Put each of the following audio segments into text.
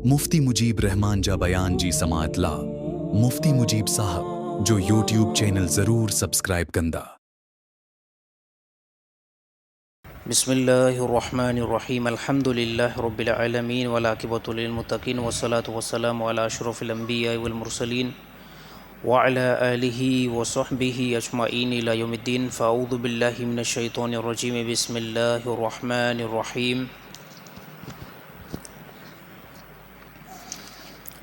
مفتي مجيب رحمان جا بيان جي سماعت لا مفتي مجيب صاحب جو يوٽيوب چينل ضرور سبسڪرائب ڪندا. بسم الله الرحمن الرحيم الحمد لله رب العالمين والعاقبة للمتقين والصلاة والسلام على أشرف الأنبياء والمرسلين وعلى آله وصحبه أجمعين إلى يوم الدين فأعوذ بالله من الشيطان الرجيم بسم الله الرحمن الرحيم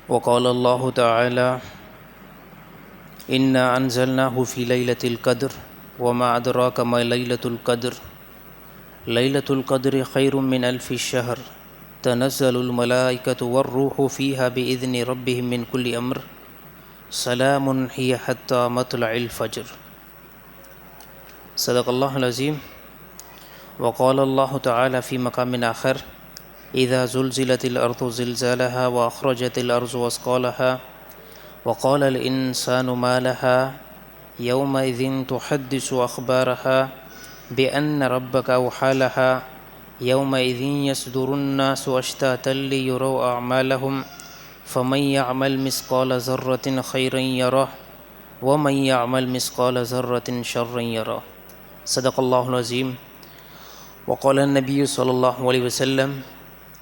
وقال الله تعالى إنا أنزلناه في ليلة القدر وما أدراك ما ليلة القدر ليلة القدر خير من ألف شهر تنزل الملائكة والروح فيها بإذن ربهم من كل أمر سلام هي حتى مطلع الفجر صدق الله العظيم وقال الله تعالى في مقام آخر إذا زلزلت الأرض زلزالها وأخرجت الأرض أثقالها وقال الإنسان ما لها يومئذ تحدث أخبارها بأن ربك أوحى لها يومئذ يصدر الناس أشتاتا ليروا أعمالهم فمن يعمل مثقال ذرة خيرا يره ومن يعمل مثقال ذرة شرا يره صدق الله العظيم وقال النبي صلى الله عليه وسلم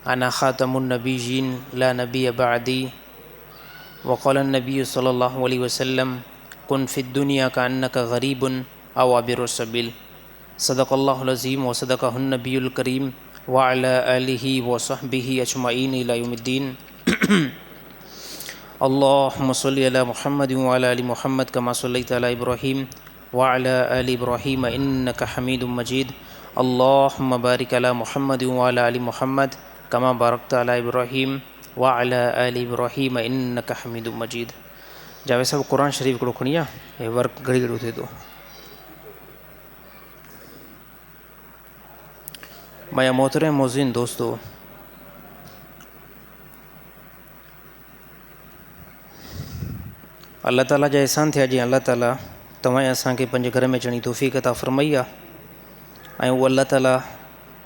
أنا خاتم النبيين لا نبي بعدي وقال النبي صلى الله عليه وسلم كن في الدنيا كأنك غريب أو عابر السبيل صدق الله العظيم وصدقه النبي الكريم وعلى آله وصحبه أجمعين إلى يوم الدين اللهم صل على محمد وعلى آل محمد كما صليت على إبراهيم وعلى آل إبراهيم إنك حميد مجيد اللهم بارك على محمد وعلى آل محمد كما باركت على إبراهيم وعلى آل إبراهيم إنك حميد مجيد جاويد صاحب قرآن شريف هڪڙو کڻي آ هي ورڪ گهڙي گهڙي اٿي ٿو ميا محترم موزين دوستو الله تعالي جا احسان ٿيا جيئن الله تعالي توهان ۽ اسان کي پنهنجي گهر ۾ اچڻ جي توفيق عطا فرمائي آ ۽ اهو الله تعالي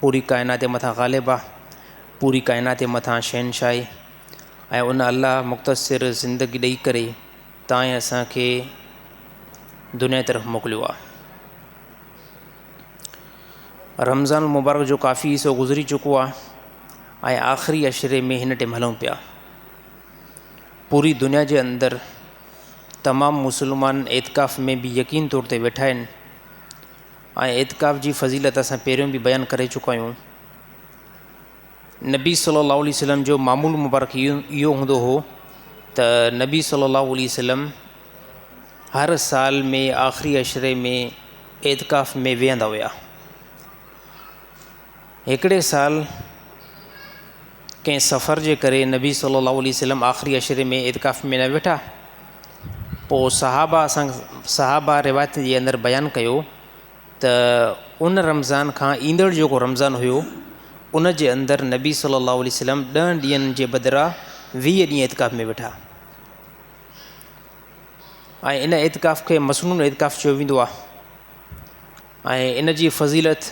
پوري ڪائنات جي مٿان غالب آ پوري ڪائنات جي مٿان شهنشاهه آهي ۽ ان الله مختصر زندگي ڏئي ڪري توهان ۽ اسان کي دنيا جي طرف موڪليو آ. رمضان المبارڪ جو ڪافي حصو گذري چڪو آ ۽ آخري عشري ۾ هن ٽيم هلون پيا. پوري دنيا جي اندر تمام مسلمان اعتڪاف ۾ به يقين طور تي ويٺا آهن ۽ اعتڪاف جي فضيلت اسان پهريون به بيان ڪري چڪا آهيون. نبي صلي الله عليه وسلم جو معمول مبارڪ اهو هوندو هو ته نبي صلي الله عليه وسلم هر سال ۾ آخري عشري ۾ اعتڪاف ۾ ويهندا هيا. هڪڙي سال ڪنهن سفر جي ڪري نبي صلي الله عليه وسلم آخري عشري ۾ اعتڪاف ۾ نه ويٺا. پوء صحابه اسان صحابه روايت جي اندر بيان ڪيو ته ان رمضان کان ايندڙ جيڪو رمضان هيو ان جي اندر نبي صلي الله عليه وسلم ڏهن ڏينهن جي بدران 20 ڏينهن اعتڪاف ۾ ويٺا ۽ ان اعتڪاف کي مسنون اعتڪاف چيو ويندو آهي ۽ ان جي فضيلت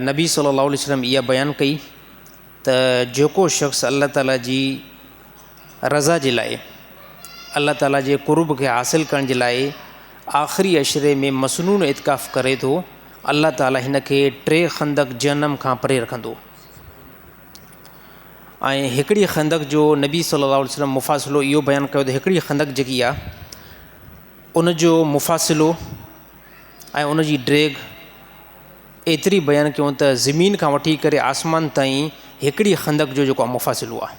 نبي صلي الله عليه وسلم اها بيان ڪئي ته جيڪو شخص الله تعالي جي رضا جي لاء الله تعالي جي قرب کي حاصل ڪرڻ جي لاء آخري عشري ۾ مسنون اعتڪاف ڪري ٿو الله تعالي هن کي ٽي خندق جهنم کان پري رکندو ۽ هڪڙي خندق جو نبي صلي الله عليه وسلم مفاصلو اهو بيان ڪيو ته هڪڙي خندق جيڪي آهي ان جو مفاصلو ۽ ان جي ڊيگهه ايتري بيان ڪيون ته زمين کان وٺي ڪري آسمان تائين هڪڙي خندق جو جيڪو آهي مفاصلو آهي.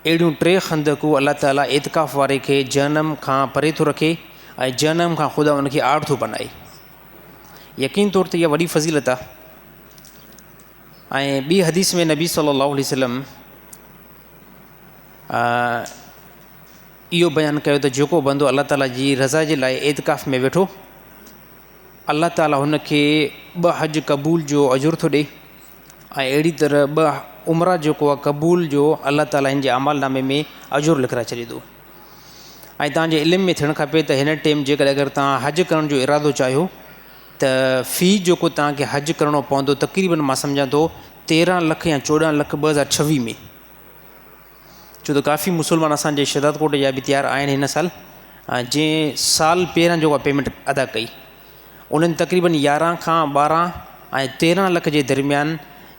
اهڙيون ٽي خندقون الله تعاليٰ اعتڪاف واري کي جهنم کان پري ٿو رکي ۽ جهنم کان خدا ان کي آڙ ٿو بنائي. يقين طور تي اها وڏي فضيلت آهي. ۽ ٻي حديث ۾ نبي صلي الله عليه وسلم اهو بيان ڪيو ته جيڪو بندو الله تعاليٰ جي رضا جي لاء اعتڪاف ۾ ويٺو الله تعاليٰ هن کي ٻه حج قبول جو اجر ٿو ڏئي ۽ اهڙي طرح ٻه عمره جيڪو آهي قبول جو الله تعاليٰ هن جي اعمال نامي ۾ اجر لکرائي ڇڏي ٿو ۽ توهان جي علم ۾ ٿيڻ کپي ته هن ٽيم جيڪڏهن اگر توهان حج ڪرڻ جو ارادو چاهيو ته في جيڪو توهان کي حج ڪرڻو پوندو تقريبن مان سمجهان ٿو 13 لک يا 14 لک 2026 ۾ ڇو ته ڪافي مسلمان اسان جي شهداد ڪوٽ جا به تيار آهن هن سال جنهن سال پهريان جيڪو پيمنٽ ادا ڪئي انهن تقريبن يارهن کان ٻارهن ۽ تيرهن لک جي درميان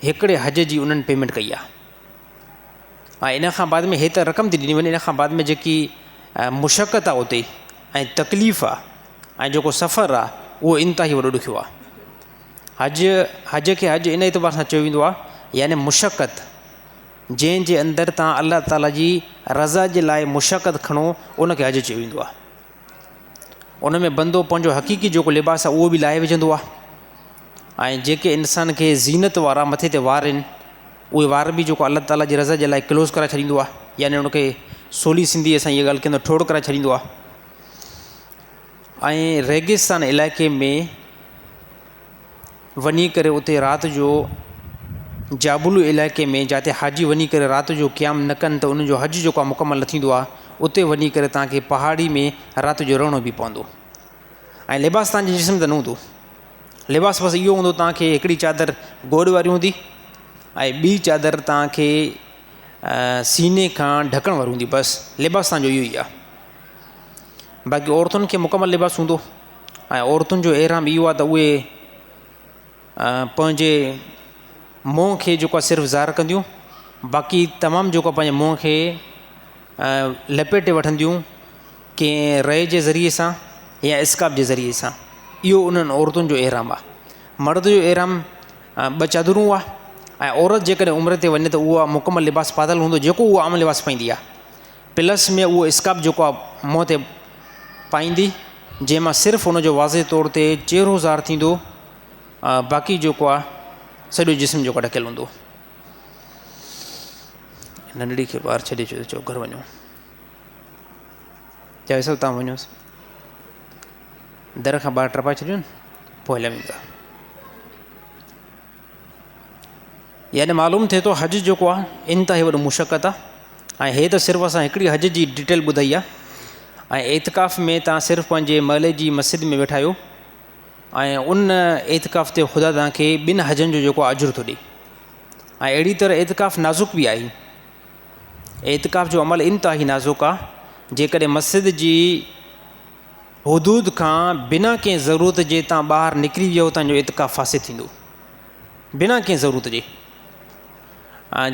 هڪڙي حج جي انهن پيمنٽ ڪئي آهي ۽ ان کان بعد ۾ هي ته رقم ٿي ڏني وڃي ان کان بعد ۾ جيڪي مشقت آهي اتي ۽ تڪليف آهي ۽ جيڪو سفر آهي اهو انتهائي وڏو ڏکيو آهي حج حج کي حج ان اعتبار سان چيو ويندو آهي يعني مشقت جنهن جي اندر تان الله تعاليٰ جي رضا جي لاء مشقت کڻو ان کي حج چيو ويندو آهي. ان ۾ بندو پنهنجو حقيقي جيڪو لباس آهي اهو به لاهي وجهندو آهي ۽ جيڪي انسان کي زينت وارا مٿي تي وار آهن اهي وار به جيڪو الله تعاليٰ جي رضا جي لاء ڪلوز ڪرائي ڇڏيندو آهي يعني ان کي سولي سنڌي اسان اها ڳالهه ڪندو ٺوڙ ڪرائي ڇڏيندو آهي ۽ ريگستان علائقي ۾ وڃي ڪري اتي رات جو جابلو علائقي ۾ جاتي حاجي وڃي ڪري رات جو قيام نه ڪن ته انهن جو حج جيڪو آهي مڪمل نه ٿيندو آهي اتي وڃي ڪري توهان کي پهاڙي ۾ رات جو رهڻو به پوندو ۽ لباس توهان جي جسم تي نه هوندو لباس بس اهو هوندو توهان کي هڪڙي چادر گوڏ واري هوندي ۽ ٻي چادر توهان کي سيني کان ڍڪڻ واري هوندي بس لباس توهان جو اهو ئي آهي باقي عورتن کي مڪمل لباس هوندو ۽ عورتن جو احرام اهو آهي ته اهي پنهنجي منهن کي جيڪو آهي صرف ظاهر ڪنديون باقي تمام جيڪو آهي پنهنجي منهن کي لپيٽي وٺنديون ڪنهن رئي جي ذريعي سان يا اسڪارف جي ذريعي سان اهو انهن عورتن جو احرام آهي مرد جو احرام ٻه چادرون آهي ۽ عورت جيڪڏهن عمري تي وڃي ته اها مڪمل لباس پاتل هوندو جيڪو اهو عام لباس پائيندي آهي پلس ۾ اهو اسڪارف جيڪو آهي منهن تي پائيندي جنهن مان صرف ان جو واضح طور تي چهرو ظاهر ٿيندو باقي جيڪو آهي سڄو جسم جيڪو ڍڪيل هوندو. ننڍڙي کي ٻاهر ڇڏي اچو چئو گهر وڃو چوي سو تان وڃوس در کان ٻاهر ٽپائي ڇڏيو پوء هليا ويندا. يعني معلوم ٿئي ٿو حج جيڪو آهي انتهائي وڏو مشقت آهي ۽ هي ته صرف اسان هڪڙي حج جي ڊيٽيل ٻڌائي آهي ۽ اعتڪاف ۾ توهان صرف پنهنجي محلي جي مسجد ۾ ويٺا آهيو ۽ ان اعتڪاف تي خدا توهان کي ٻن حجن جو جيڪو اجر ٿو ڏئي ۽ اهڙي طرح اعتڪاف نازڪ به آهي اعتڪاف جو عمل انتهائي نازڪ آهي جيڪڏهن مسجد جي حدود کان بنا ڪنهن ضرورت جي تان ٻاهر نڪري ويو تان جو اعتڪاف فاسد ٿيندو بنا ڪنهن ضرورت جي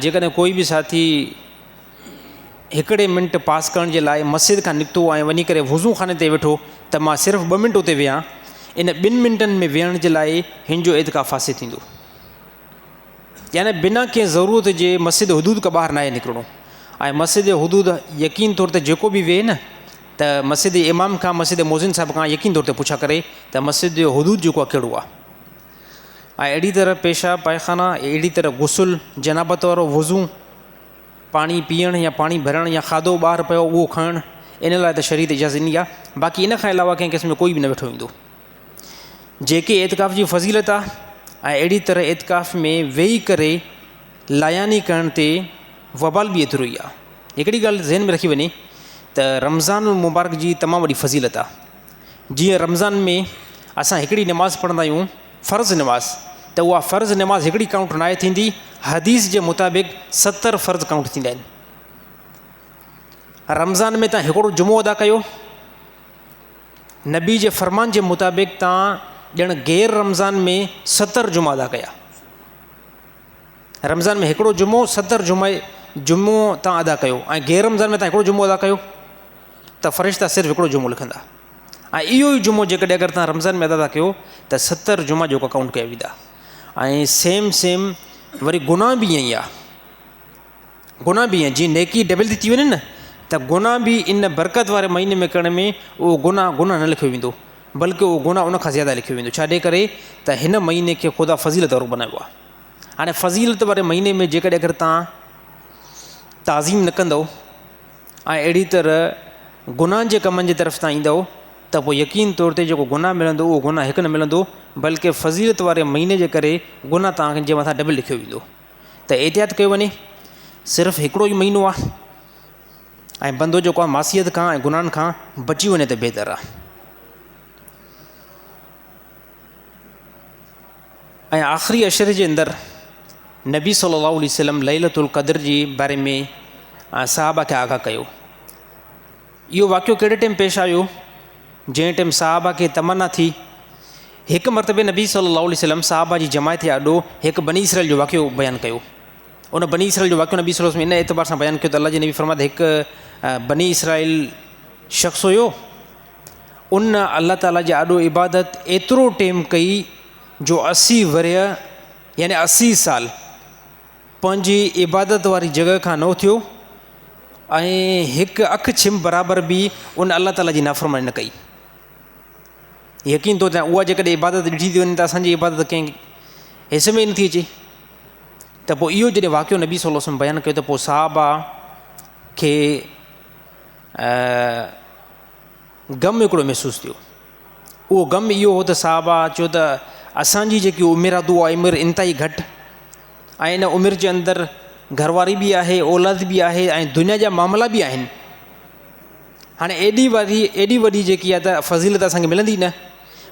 جيڪڏهن ڪوئي به ساٿي هڪڙي منٽ پاس ڪرڻ جي لاء مسجد کان نڪتو ۽ وڃي ڪري وضو خاني تي ويٺو ته مان صرف ٻه منٽ اتي ويهان ان ٻن منٽن ۾ ويهڻ جي لاء هن جو اعتڪاف فاسد ٿيندو يعني بنا ڪنهن ضرورت جي مسجد حدود کان ٻاهر ناهي نڪرڻو ۽ مسجد حدود يقين طور تي جيڪو به ويهي نه ته مسجد امام کان مسجد موزن صاحب کان يقين طور تي پڇا ڪري ته مسجد جو حدود جيڪو آهي ڪهڙو آهي ۽ اهڙي طرح پيشاب پائخانا اهڙي طرح غسل جنابت وارو وضو پاڻي پيئڻ يا پاڻي ڀرڻ يا کاڌو ٻاهر پيو اهو کڻڻ ان لاء ته شريعت اجازت ڏني آهي باقي ان کان علاوه ڪنهن قسم جو ڪوئي به نه ويٺو ويندو جيڪي اعتڪاف جي فضيلت آ ۽ اهڙي طرح اعتڪاف ۾ ويهي ڪري لاياني ڪرڻ تي وبال به ايترو ئي آ. هڪڙي ڳالهه ذهن ۾ رکي وڃي ته رمضان المبارڪ جي تمام وڏي فضيلت آ. جيئن رمضان ۾ اسان هڪڙي نماز پڙهندا آهيون فرض نماز ته اها فرض نماز هڪڙي ڪائونٽ ناهي ٿيندي حديث جي مطابق ستر فرض ڪائونٽ ٿيندا آهن. رمضان ۾ تان هڪڙو جمعو ادا ڪيو. نبي جي فرمان جي مطابق تان ڄڻ غير رمضان ۾ ستر جمعا ادا ڪيا. رمضان ۾ هڪڙو جمعو ستر جمعي جمعو تان ادا ڪيو ۽ غير رمضان ۾ تان هڪڙو جمعو ادا ڪيو ته فرشتا صرف هڪڙو جمعو لکندا ۽ اهو ئي جمعو جيڪڏهن اگر تان رمضان ۾ ادا ٿا ڪيو ته ستر جمعا جيڪو ڪائونٽ ڪيا ويندا ۽ سيم سيم وري گناهه به ائين ئي آهي. گناهه به ائين جيئن نيڪي ڊبل ٿي ٿي وڃي نه ته گناهه به ان برڪت واري مهيني ۾ ڪرڻ ۾ اهو گناهه گناهه نه لکيو ويندو بلڪه اهو گناهه ان کان زياده لکيو ويندو ڇاجي ڪري ته هن مهيني کي خدا فضيلت وارو بنايو آهي هاڻي فضيلت واري مهيني ۾ جيڪڏهن اگر توهان تعظيم نه ڪندو ۽ اهڙي طرح گناهن جي ڪمن جي طرف تان ايندو ته پوء يقين طور تي جيڪو گناهه ملندو اهو گناهه هڪ نه ملندو بلڪه فضيلت واري مهيني جي ڪري گناهه توهان جي مٿان ڊبل لکيو ويندو ته احتياط ڪيو وڃي صرف هڪڙو ئي مهينو آهي ۽ بندو جيڪو آهي معصيت کان ۽ گناهن کان بچي وڃي ته بهتر آهي ۽ آخري عشري جي اندر نبي صلي الله عليه وسلم ليلة القدر جي باري ۾ صحابه کي آگاهه ڪيو. اهو واقعو ڪهڙي ٽيم پيش آيو؟ جنهن ٽيم صحابه کي تمنا ٿي. هڪ مرتبي نبي صلي الله عليه وسلم صحابه جي جماعت جي آڏو هڪ بني اسرائيل جو واقعو بيان ڪيو. ان بني اسرائيل جو واقعو نبي صلي الله عليه وسلم ان اعتبار سان بيان ڪيو ته الله جي نبي فرمايو ته هڪ بني اسرائيل شخص هيو، ان الله تعاليٰ جي آڏو عبادت ايترو ٽيم ڪئي جو 80 ورهيه يعني 80 سال پنهنجي عبادت واري جڳهه کان نه اٿيو ۽ هڪ اک ڇنڀ برابر به ان الله تعاليٰ جي نافرماني نه ڪئي. يقين ٿو ٿئي اها جيڪڏهن عبادت ڏٺي ٿي وڃي ته اسانجي عبادت ڪنهن حصي ۾ ئي نٿي اچي. ته پوء اهو جڏهن واقعو نبي صلي الله عليه وسلم بيان ڪيو ته پوء صحابه کي غم هڪڙو محسوس ٿيو. اهو غم اهو هو ته صحابه چيو ته اسان جي جيڪي عمر آهي اها عمر انتهائي گهٽ ۽ ان عمر جي اندر گهر واري به آهي، اولاد به آهي ۽ دنيا جا معاملا به آهن. هاڻي ايڏي واري ايڏي وڏي جيڪي آهي ته فضيلت اسان کي ملندي نه.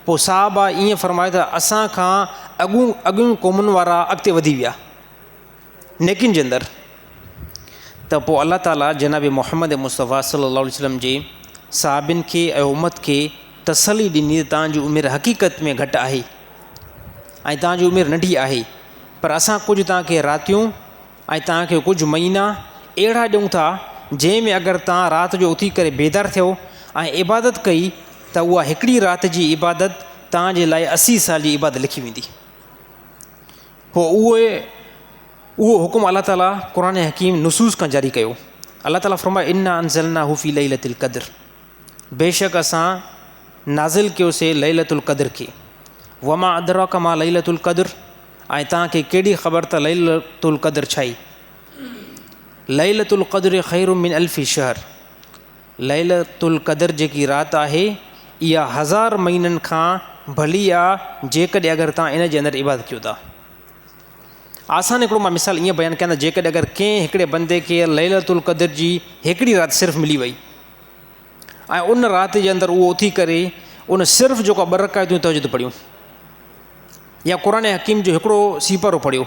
پوء صحابه ائين فرمايو ته اسان کان اڳون اڳيون قومن وارا اڳتي وڌي ويا نيڪين جي اندر. ته پوء الله تعاليٰ جناب محمد مصطفيٰ صلي الله عليه وسلم جي صحابين کي ۽ امت کي تسلي ڏني ته توهان جي عمر حقيقت ۾ گهٽ آهي ۽ توهان جي عمر ننڍي آهي، پر اسان ڪجهه توهان کي راتيون ۽ توهان کي ڪجهه مهينا اهڙا ڏيون ٿا جنهن ۾ اگر توهان رات جو اٿي ڪري بيدار ٿيو ۽ عبادت ڪئي ته اها هڪڙي رات جي عبادت توهان جي لاء 80 سال جي عبادت لکي ويندي. پوء اهي اهو حڪم الله تعاليٰ قرآن حڪيم نصوص کان جاري ڪيو. الله تعاليٰ فرمايو انا انزلناه في ليلة القدر، بيشڪ اسان نازل ڪيوسي ليلة القدر کي. وما ادراڪ ما ليلة القدر، ۽ توهان کي ڪهڙي خبر ته ليلة القدر ڇا آهي. ليلة القدر خير من الف شهر، ليلة القدر جيڪي رات آهي اها هزار مهينن کان ڀلي آ جيڪڏهن اگر توهان ان جي اندر عبادت ڪيو ٿا. آسان هڪڙو مان مثال ائين بيان ڪيان ته جيڪڏهن اگر ڪنهن هڪڙي بندي کي ليلة القدر جي هڪڙي رات صرف ملي وئي ۽ ان رات جي اندر اهو اٿي ڪري ان صرف جيڪو ٻه رڪعتون تهجد پڙهيون يا قرآن حڪيم جو هڪڙو سيپارو پڙهيو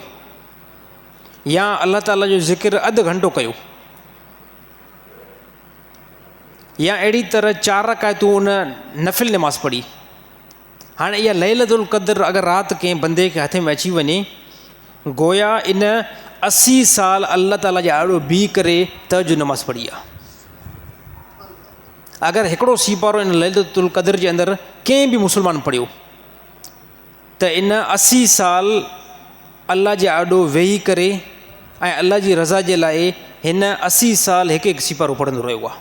يا الله تعاليٰ جو ذڪر اڌ گهنٽو ڪيو يا اهڙي طرح چار رڪعتون ان نفل نماز پڙهي، هاڻي اها ليلة القدر اگر رات ڪنهن بندي کي هٿ ۾ اچي وڃي، گويا ان 80 سال الله تعاليٰ جي آڏو بيهي ڪري تهجد نماز پڙهي آ. اگر هڪڙو سيپارو ان ليلة القدر جي اندر ڪنهن به مسلمان پڙهيو ته ان 80 سال الله جي آڏو ويهي ڪري ۽ الله جي رضا جي لاء هن 80 سال هڪ هڪ سيپارو پڙهندو رهيو آ.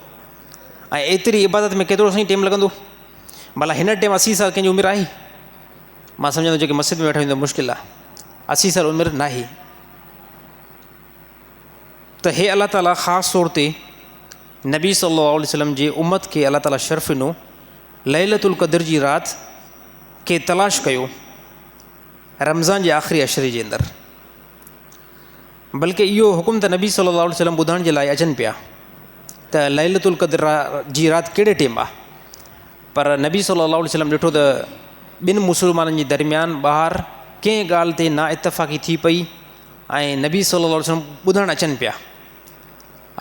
۽ ايتري عبادت ۾ ڪيترو سائين ٽيم لڳندو؟ ڀلا هن ٽيم 80 سال ڪنهن جي عمر آهي؟ مان سمجهان ٿو جيڪي مسجد ۾ ويٺا آهيون ته مشڪل آهي، 80 سال عمر ناهي. ته هي الله تعاليٰ خاص طور تي نبي صلي الله عليه وسلم جي امت کي الله تعاليٰ شرف ڏنو، ليلة القدر جي رات کي تلاش ڪيو رمضان جي آخري عشري جي اندر. بلڪه اهو حڪم ته نبي صلي الله عليه وسلم ٻڌائڻ جي لاء اچن پيا ته ليلة القدر جي رات ڪهڙي ٽيم آ، پر نبي صلي الله عليه وسلم ڏٺو ته ٻن مسلمانن جي درميان ٻاهر ڪنهن ڳالهه تي نا اتفاقي ٿي پئي ۽ نبي صلي الله عليه وسلم ٻڌڻ اچن پيا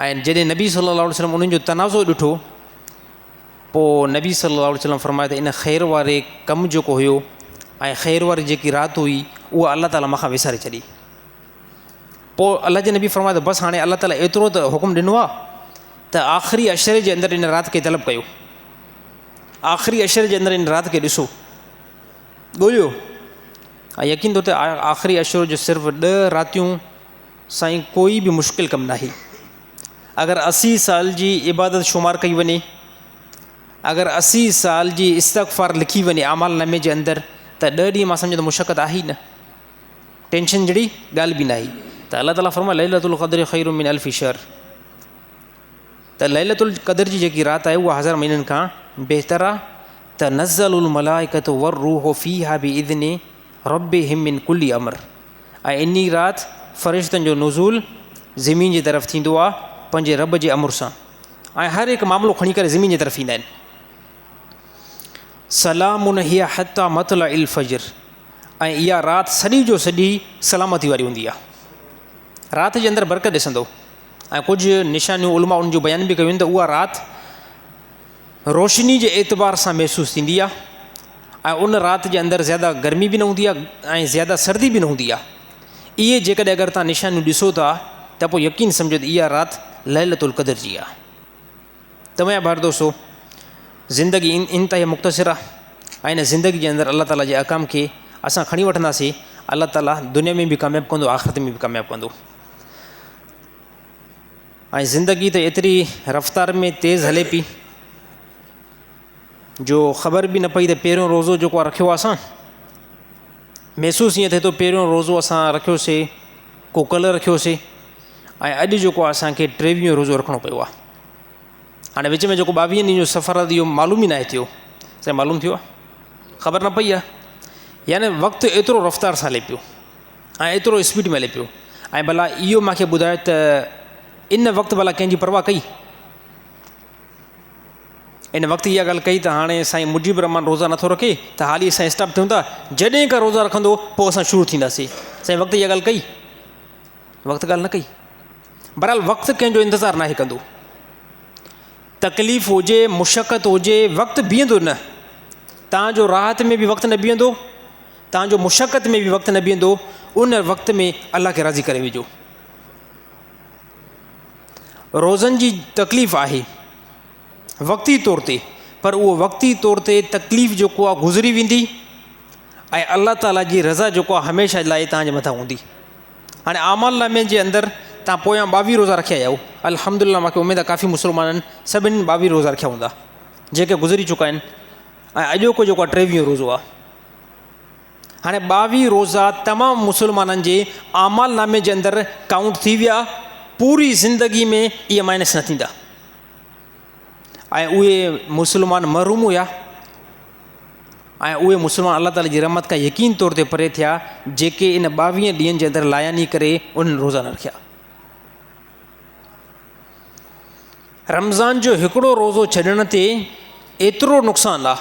۽ جڏهن نبي صلي الله عليه وسلم انهن جو تنازع ڏٺو پوء نبي صلي الله عليه وسلم فرمايو ته ان خير واري ڪم جيڪو هيو ۽ خير واري جيڪي رات هئي اها الله تعاليٰ مون کان وساري ڇڏي. پوء الله جي نبي فرمايو ته بس هاڻي الله تعاليٰ ايترو ته حڪم ڏنو آهي ته آخري عشري جي اندر ان رات کي طلب ڪيو، آخري عشري جي اندر ان رات کي ڏسو، ڳوليو. ۽ يقين طور تي آخري عشرو جو صرف 10 راتيون سائين ڪوئي به مشڪل ڪم ناهي. اگر 80 سال جي عبادت شمار ڪئي وڃي، اگر 80 سال جي استغفار لکي وڃي اعمال نامي جي اندر ته 10 ڏينهن مان سمجهان ٿو مشقت آهي ئي نه، ٽينشن جهڙي ڳالهه به ناهي. ته الله تعاليٰ فرمايو ليلة القدر خير من الف شهر، ته ليلة القدر جي جيڪي رات آهي اها 1000 مهينن کان بهتر آهي. تنزل الملائڪة والروح فيها بإذن ربهم من كل امر، ۽ انهي رات فرشتن جو نزول زمين جي طرف ٿيندو آهي پنهنجي رب جي امر سان، ۽ هر هڪ معاملو کڻي ڪري زمين جي طرف ايندا آهن. سلام هي حتي مطلع الفجر، ۽ اها رات سڄي جو سڄي سلامتي واري هوندي آهي. رات جي اندر برڪت ڏسندو. ۽ ڪجهه نشانيون علماء ان جون بيان به ڪيون آهن ته اها رات روشني جي اعتبار سان محسوس ٿيندي آهي ۽ ان رات جي اندر زياده گرمي به نه هوندي آهي ۽ زياده سردي به نه هوندي آهي. اهي جيڪڏهن اگر توهان نشانيون ڏسو ٿا ته پوء يقين سمجهو ته اها رات ليلة القدر جي آهي. ته منهنجا ڀائر دوستو زندگي انتهائي مختصر آهي ۽ ان زندگي جي اندر الله تعاليٰ جي احڪام کي اسان کڻي وٺنداسين الله تعاليٰ دنيا ۾ به ڪامياب ڪندو آخرت ۾ به ڪامياب ڪندو. ۽ زندگي ته ايتري رفتار ۾ تيز هلي پئي جو خبر به نه پئي ته پهريون روزو جيڪو آهي رکيو آهي اسان محسوس ائين ٿئي ٿو پهريون روزو اسان رکيوسي ڪو ڪلهه رکيوسي ۽ اڄ جيڪو آهي اسانکي ٽيويهون روزو رکڻو پيو آهي. هاڻي وچ ۾ جيڪو ٻاويهن ڏينهن جو سفر آهي اهو معلوم ئي ناهي ٿيو. سائين معلوم ٿيو آهي؟ خبر نه پئي آهي. يعني وقت ايترو رفتار سان هلي پيو ۽ ايترو اسپيڊ ۾ هلي پيو ۽ ڀلا اهو مانکي ٻڌايو ته ان وقت ڀلا ڪنهن جي پرواهه ڪئي؟ ان وقت اها ڳالهه ڪئي ته هاڻي سائين مجيب الرحمان روزا نٿو رکي ته حالي اسان اسٽاپ ٿيون ٿا جڏهن کان روزا رکندو پوء اسان شروع ٿينداسين. سائين وقت اها ڳالهه ڪئي؟ وقت ڳالهه نه ڪئي. بهرحال وقت ڪنهن جو انتظار ناهي ڪندو. تڪليف هجي، مشقت هجي، وقت بيهندو نه. تان جو راحت ۾ به وقت نه بيهندو، تان جو مشقت ۾ به وقت نه بيهندو، ان وقت ۾ الله کي راضي ڪري وجهو. روزن جي تڪليف آهي وقتي طور تي پر اهو وقتي طور تي تڪليف جيڪو آهي گذري ويندي ۽ الله تعاليٰ جي رضا جيڪو آهي هميشه لاء تان جي مٿان هوندي. هاڻي اعمال نامي جي اندر تان پويان ٻاويهه روزا رکيا آهيو الحمد لله مانکي اميد آهي ڪافي مسلمانن سڀني ٻاويهه روزا رکيا هوندا جيڪي گذري چڪا آهن ۽ اڄوڪو جيڪو آهي ٽيويهون روزو آهي هاڻي ٻاويهه روزا تمام مسلمانن جي اعمال نامي جي اندر ڪائونٽ ٿي ويا پوري زندگي ۾ اهي مائنس نه ٿيندا ۽ اهي مسلمان محروم هيا ۽ اهي مسلمان الله تعالي جي رحمت کان يقين طور تي پري ٿيا جيڪي ان ٻاويهن ڏينهن جي اندر لاياني ڪري انهن روزا نه رکيا. رمضان جو هڪڙو روزو ڇڏڻ تي ايترو نقصان آ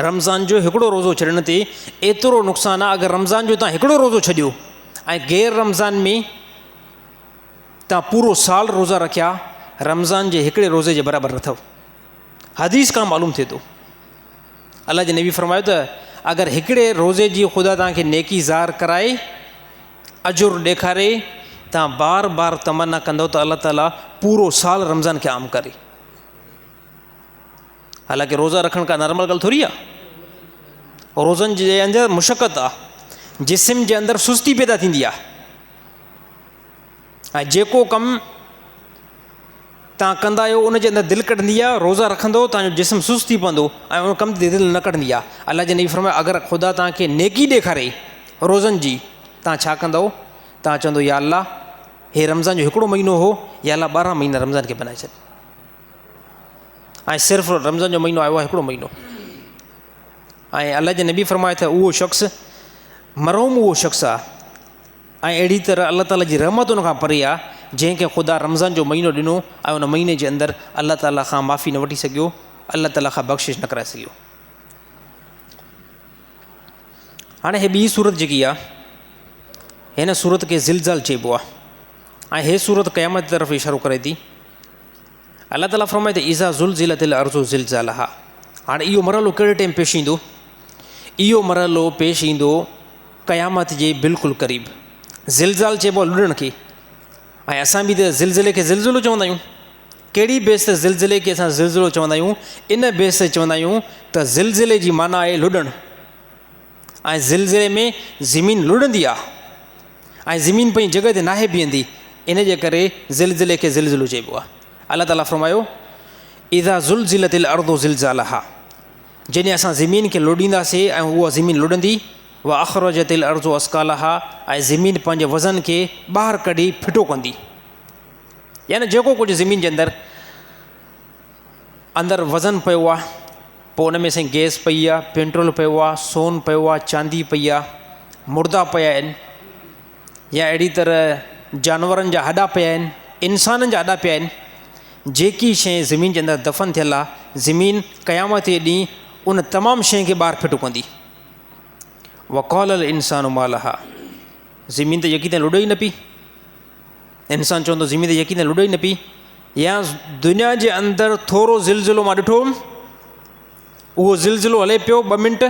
رمضان جو هڪڙو روزو ڇڏڻ تي ايترو نقصان آ اگر رمضان جو تان هڪڙو روزو ڇڏيو ۽ غير رمضان ۾ تان پورو سال روزا رکيا رمضان جي هڪڙي روزي جي برابر نه اٿو. حديث کان معلوم ٿئي ٿو. الله جي نبي فرمايو ته اگر هڪڙي روزي جي خدا توهان کي نيڪي ظاهر ڪرائي اجر ڏيکاري توهان بار بار تمنا ڪندو ته الله تعالي پورو سال رمضان کي عام ڪري. حالانڪه روزا رکڻ ڪا نارمل ڳالهه ٿوري آ. روزن جي اندر مشقت آ، جسم جي اندر سستي پيدا ٿيندي آ ۽ جيڪو ڪم توهان ڪندا آهيو ان جي اندر دل ڪڍندي آهي روزا رکندو توهان جو جسم سست ٿي پوندو ۽ ان ڪم تي دل نه ڪڍندي آهي الله جي نبي فرمايو اگر خدا توهان کي نيڪي ڏيکاري روزن جي توهان ڇا ڪندو توهان چوندو يا الله هي رمضان جو هڪڙو مهينو هو يا الله ٻارهن مهينا رمضان کي بنائي ڇڏ ۽ صرف رمضان جو مهينو آيو آهي هڪڙو مهينو ۽ الله جي نبي فرمايو ته اهو شخص مرحوم اهو شخص آهي ۽ اهڙي طرح الله تعاليٰ جي رحمت ان کان پري آهي جنهن کي خدا رمضان جو مهينو ڏنو ۽ ان مهيني جي اندر الله تعاليٰ کان معافي نه وٺي سگهيو، الله تعاليٰ کان بخشش نه ڪرائي سگهيو. هاڻي هي ٻي سورت جيڪي آهي هن سورت کي زلزال چئبو آهي ۽ هي سورت قيامت جي طرف اشارو ڪري ٿي. الله تعاليٰ فرمائي ٿو اذا زلزلت الارض زلزالها هاڻي اهو مرحلو ڪهڙي ٽائيم پيش ايندو؟ اهو مرحلو پيش ايندو قيامت جي بلڪل قريب. زلزال چئبو آهي لڏڻ کي ۽ اسان به ته زلزلي کي زلزلو چوندا آهيون. ڪهڙي بيس تي زلزلي کي اسان زلزلو چوندا آهيون؟ ان بيس تي چوندا آهيون ته زلزلي جي معنيٰ آهي لڏڻ ۽ زلزلي ۾ زمين لڏندي آهي ۽ زمين پنهنجي جڳهه تي ناهي بيهندي ان جي ڪري زلزلي کي زلزلو چئبو آهي. الله تعاليٰ فرمايو اذا زلزلت الارض زلزالها جڏهن اسان زمين کي لوڏينداسين ۽ اها زمين لڏندي، واخرجت الارض اثقالها ۽ زمين پنهنجي وزن کي ٻاهر ڪڍي ڦٽو ڪندي. يعني جيڪو ڪجهه زمين جي اندر اندر وزن پيو آهي، پوء ان ۾ سائين گئس پئي آهي، پيٽرول پيو آهي، سون پيو آهي، چاندي پئي آهي، مردا پيا آهن يا اهڙي طرح جانورن جا هڏا پيا آهن، انسانن جا هڏا پيا آهن، جيڪي شيء زمين جي اندر دفن ٿيل آهي، زمين قيامت جي ڏينهن ان تمام شين کي ٻاهر ڦٽو ڪندي. وقال الانسان ما لها زمين ته يقينن لڏي ئي نه پئي. انسان چوندو زمين تي يقين لڏي نه پئي يا دنيا جي اندر ٿورو زلزلو مان ڏٺو اهو زلزلو هلي پيو ٻه منٽ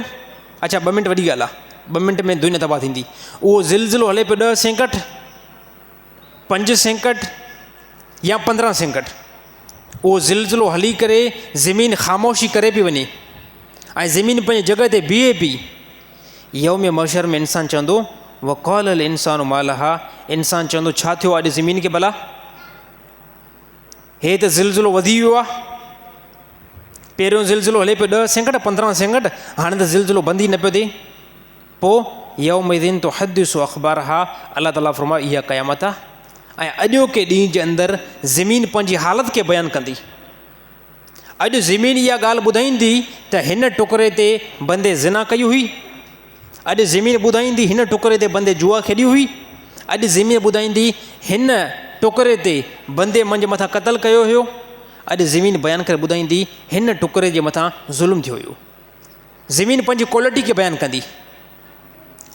اڇا ٻه منٽ وڏي ڳالهه آهي ٻه منٽ ۾ دنيا تباهه ٿيندي اهو زلزلو هلي پيو ڏهه سيڪنڊ پنج سيڪنڊ يا پندرهن سيڪنڊ اهو زلزلو هلي ڪري زمين خاموشي ڪري پئي وڃي ۽ زمين پنهنجي جڳهه تي بيهي پئي يوم محشر ۾ انسان چوندو وقال الانسان ما لها انسان چوندو ڇا ٿيو اڄ زمين کي ڀلا هي ته زلزلو وڌي ويو آهي پهريون زلزلو هلي پيو ڏهه سيڪنڊ پندرهن سيڪنڊ هاڻي ته زلزلو بند ئي نه پيو ٿئي پوء يومئذ تحدث اخبارها الله تعاليٰ فرمايو اها قيامت آهي ۽ اڄوڪي ڏينهن جي اندر زمين پنهنجي حالت کي بيان ڪندي اڄ زمين اها ڳالهه ٻڌائيندي ته هن ٽڪري تي بندي زنا ڪئي هئي اڄ زمين ٻڌائيندي هن ٽڪري تي بندي جوا کيڏي هئي اڄ زمين ٻڌائيندي هن ٽڪري تي بندي منهنجي مٿان قتل ڪيو هيو اڄ زمين بيان ڪري ٻڌائيندي هن ٽڪري جي مٿان ظلم ٿيو هيو زمين پنهنجي ڪوالٽي کي بيان ڪندي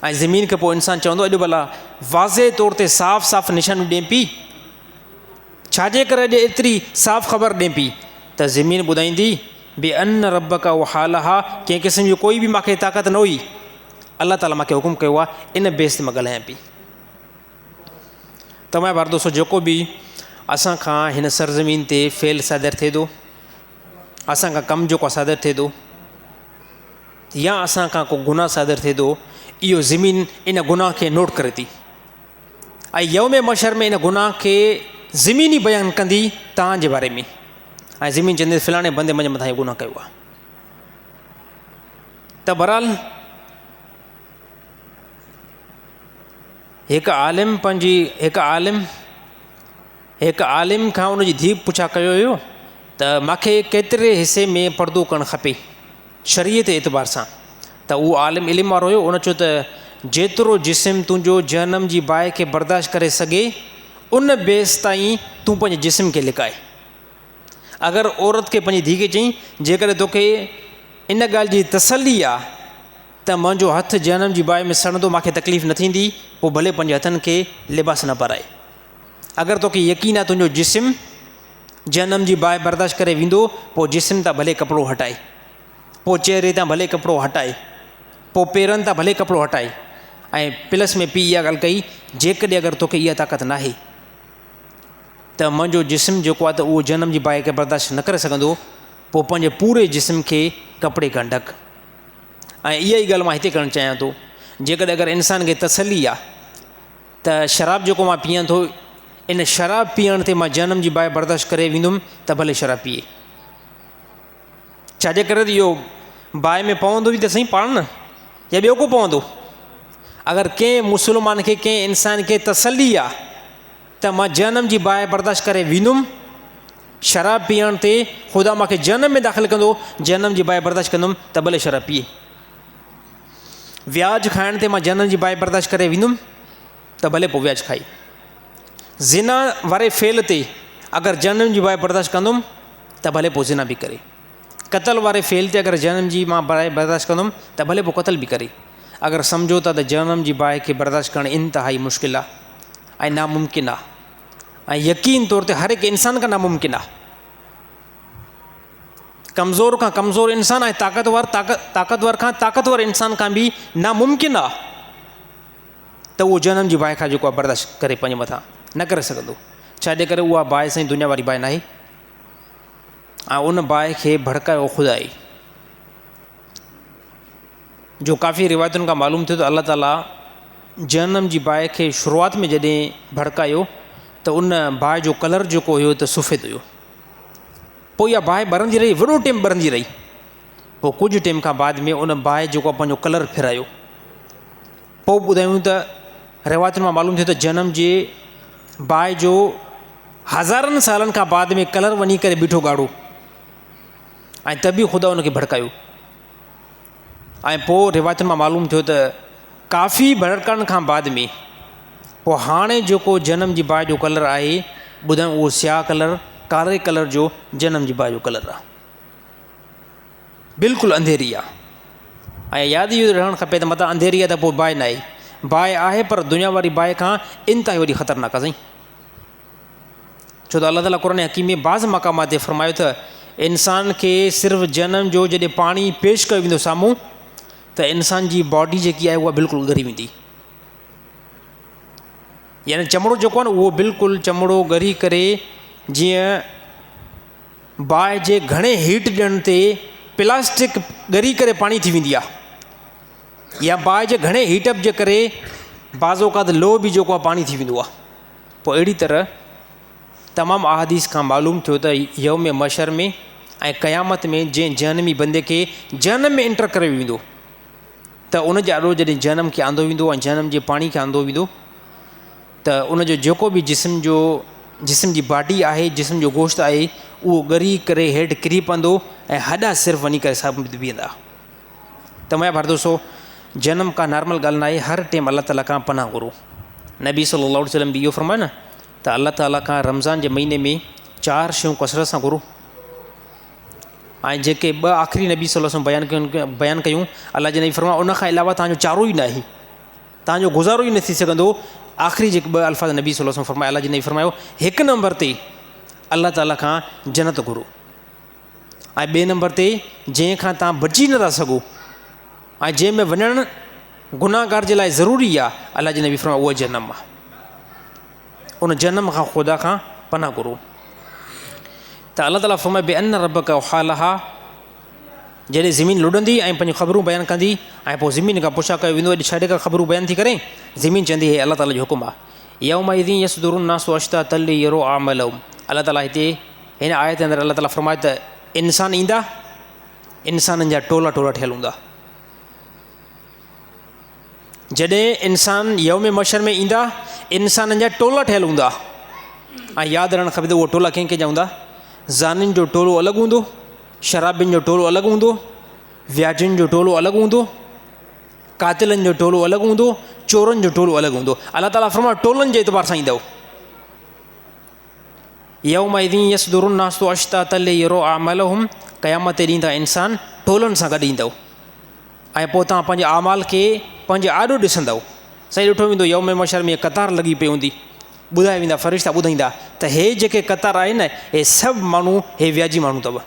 ۽ زمين کي پوء انسان چوندو اڄ ڀلا واضح طور تي صاف صاف نشانيون ڏين پي ڇاجي ڪري اڄ ايتري صاف خبر ڏين پي ته زمين ٻڌائيندي بي ان ربک اوحالها ڪنهن قسم جي ڪوئي به ماکي طاقت نه هئي الله تعالي ماکي حڪم ڪيو آهي ان بيس تي مان ڳالهايان پي ته منهنجا ڀار دوستو جيڪو به اسان کان هن سرزمين تي فعل صادر ٿئي ٿو اسان کان ڪم جيڪو صادر ٿئي ٿو يا اسان کان ڪو گناهه صادر ٿئي ٿو اهو زمين ان گناهه کي نوٽ ڪري ٿي ۽ يوم محشر ۾ ان گناهه کي زمين ئي بيان ڪندي توهان جي باري ۾ ۽ زمين چوندي فلاڻي بندي منهنجي مٿان اهو گناهه ڪيو آهي ته بهرحال هڪ عالم پنهنجي هڪ عالم هڪ عالم کان ان جي ڌيء پڇا ڪيو هيو ته ماکي ڪيتري حصي ۾ پردو ڪرڻ کپي شريعت اعتبار سان ته اهو عالم علم وارو هيو ان چيو ته جيترو جسم تنهنجو جهنم جي باهه کي برداشت ڪري سگهي ان بيس تائين تون پنهنجي جسم کي لڪائي اگر عورت کي پنهنجي ڌيء کي چئين جيڪڏهن توکي ان ڳالهه جي تسلي آ ته منهنجو هٿ جهنم جي باهه ۾ سڙندو ماکي تڪليف نه ٿيندي پوء ڀلي پنهنجي هٿن کي لباس نه پارائي اگر توکي يقين آ تنهنجو جسم جهنم جي باهه برداشت ڪري ويندو پوء جسم تان ڀلي ڪپڙو هٽائي پوء چهري تان ڀلي ڪپڙو هٽائي پوء پيرن تان ڀلي ڪپڙو هٽائي ۽ پلس ۾ پيء اها ڳالهه ڪئي جيڪڏهن اگر توکي اها طاقت ناهي ته منهنجو جسم جيڪو آهي ته اهو جهنم جي باهه کي برداشت نه ڪري سگهندو پوء پنهنجي پوري جسم کي ڪپڙي کان ڍڪ ۽ اها ئي ڳالهه مان هتي ڪرڻ چاهيان ٿو جيڪڏهن اگر انسان کي تسلي آهي ته شراب جيڪو مان پيئان ٿو ان شراب پيئڻ تي مان جهنم جي باهه برداشت ڪري ويندم ته ڀلي شراب پيئي ڇاجي ڪري ته اهو باهه ۾ پوندو به ته سائين پاڻ نه يا ٻيو ڪو پوندو اگر ڪنهن مسلمان کي ڪنهن انسان کي تسلي آ ته مان جهنم جي باهه برداشت ڪري ويندم شراب پيئڻ تي خدا مونکي جهنم ۾ داخل ڪندو جهنم جي باهه برداشت ڪندم ته ڀلي شراب پيئي وياج کائڻ تي مان جهنم جي باهه برداشت ڪري ويندم ته ڀلي پوء وياج کائي. زنا واري فعل تي اگر جهنم جي باهه برداشت ڪندم ته ڀلي پوء زنا به ڪري. قتل واري فعل تي اگر جهنم جي مان باهه برداشت ڪندم ته ڀلي پوء قتل به ڪري. اگر سمجهو ٿا ته جهنم جي باهه کي برداشت ڪرڻ انتهائي مشڪل آهي ۽ ناممڪن آهي ۽ يقين طور تي هر هڪ انسان کان ناممڪن آهي. ڪمزور کان ڪمزور انسان ۽ طاقتور طاقتور کان طاقتور انسان کان به ناممڪن آ ته اهو جهنم جي باهه کان جيڪو آهي برداشت ڪري پنهنجي مٿان نه ڪري سگهندو ڇاجي ڪري اها باهه سائين دنيا واري باهه ناهي ۽ ان باهه کي ڀڙڪايو خدا ئي جو ڪافي روايتن کان معلوم ٿيو ته الله تعاليٰ جهنم جي باهه کي شروعات ۾ جڏهن ڀڙڪايو ته ان باهه جو ڪلر جيڪو هيو ته سفيد هيو پوء اها باهه ٻرندي رهي وڏو ٽيم ٻرندي رهي پوء ڪجهه ٽيم کان بعد ۾ ان باهه جيڪو پنهنجو ڪلر ڦيرايو پوء ٻڌايون ته روايتن مان معلوم ٿيو ته جهنم جي باهه جو هزارن سالن کان بعد ۾ ڪلر وڃي ڪري بيٺو ڳاڙهو ۽ ته به خدا ان کي ڀڙڪايو ۽ پوء روايتن مان معلوم ٿيو ته ڪافي ڀڙڪڻ کان بعد ۾ پوء هاڻي جيڪو جنم جي باهه جو ڪلر آهي ٻڌايو اهو سياهه ڪلر ڪاري ڪلر جو جنم جي باهه جو ڪلر آهي بلڪل انڌيري آهي ۽ ياد اهو رهڻ کپي ته متان انڌيري آهي ته پوء باهه نه آهي باهه آهي پر دنيا واري باهه کان انتهائي وڏي خطرناڪ آهي سائين. ڇو ته الله تعاليٰ قرآن حڪيم ۾ بعض مقامات تي فرمايو ته انسان کي صرف جهنم جو جڏهن پاڻي پيش ڪيو ويندو سامهون ته انسان جي باڊي جيڪي آهي اها بلڪل ڳري ويندي يعني چمڙو جيڪو آهي نه اهو بلڪل چمڙو ڳري ڪري جيئن باهه جي گهڻي هيٽ ڏيڻ تي پلاسٽڪ ڳري ڪري پاڻي ٿي ويندي آهي يا باهه جي گهڻي هيٽ اپ جي ڪري بعض اوقات لوهه به جيڪو آهي پاڻي ٿي ويندو آهي پوء اهڙي طرح تمام احاديث کان معلوم ٿيو ته يوم محشر ۾ ۽ قيامت ۾ جنهن جهنمي بندي کي جهنم ۾ انٽر ڪريو ويندو ته ان جي آڏو جڏهن جهنم کي آندو ويندو ۽ جهنم جي پاڻي کي آندو ويندو ته ان جو جيڪو به جسم جو جسم جي باڊي آهي جسم جو گوشت آهي اهو ڳري ڪري هيٺ ڪري پوندو ۽ هڏا صرف وڃي ڪري ثابت بيهندا ته منهنجا ڀائر دوستو جنم ڪا نارمل ڳالهه ناهي هر ٽيم الله تعاليٰ کان پناهه گهرو نبي صلي الله عليه وسلم به اهو فرمايو نه ته الله تعاليٰ کان رمضان جي مهيني ۾ چار شيون ڪثرت سان گهرو ۽ جيڪي ٻه آخري نبي صلي الله عليه وسلم بيان ڪيون بيان ڪيون الله جي نبي فرمايو ان کان علاوه تنهنجو چارو ئي ناهي تنهنجو گذارو ئي نه ٿي سگهندو آخري جيڪي ٻه الفاظ نبي صلي الله عليه وسلم فرمايا الله جي نبي فرمايو هڪ نمبر تي الله تعاليٰ کان جنت گهرو ۽ ٻئي نمبر تي جنهن کان تان بچي نٿا سگهو ۽ جنهن ۾ وڃڻ گناهگار جي لاء ضروري آهي الله جي نبي فرمايو اهو جهنم آهي ان جهنم کان خدا کان پناهه گهرو ته الله تعاليٰ فرمايو بأن ربک اوحا لها جڏهن زمين لڏندي ۽ پنهنجون خبرون بيان ڪندي ۽ پوء زمين کان پڇا ڪيو ويندو اڄ ڇا جيڪا خبرون بيان ٿي ڪرين زمين چوندي هي الله تعاليٰ جو حڪم آهي يومئذ يصدر الناس اشتاتا ليروا اعمالهم الله تعاليٰ هتي هن آيت اندر الله تعاليٰ فرمايو ته انسان ايندا انسانن جا ٽولا ٽولا ٺهيل هوندا جڏهن انسان يوم محشر ۾ ايندا انسانن جا ٽولا ٺهيل هوندا ۽ ياد رهڻ کپي ته اهي ٽولا ڪنهن ڪنهن جا هوندا زانين جو ٽولو الڳ هوندو شرابين جو ٽولو الڳ هوندو وياجين جو ٽولو الڳ هوندو قاتلن جو ٽولو الڳ هوندو چورن جو ٽولو الڳ هوندو الله تعاليٰ فرمايو ٽولن جي اعتبار سان ايندو يومئذ يصدر الناس اشتاتا ليروا اعمالهم قيامت تي ڏينهن تان انسان ٽولن سان گڏ ايندو ۽ پوء توهان پنهنجي اعمال کي پنهنجي آڏو ڏسندؤ. سائين ڏٺو ويندو يوم محشر ۾ قطار لڳي پئي هوندي. ٻڌايا ويندا فرشتا ٻڌائيندا ته هي جيڪي قطار آهي نه هي سڀ ماڻهو هي وياجي ماڻهو اٿو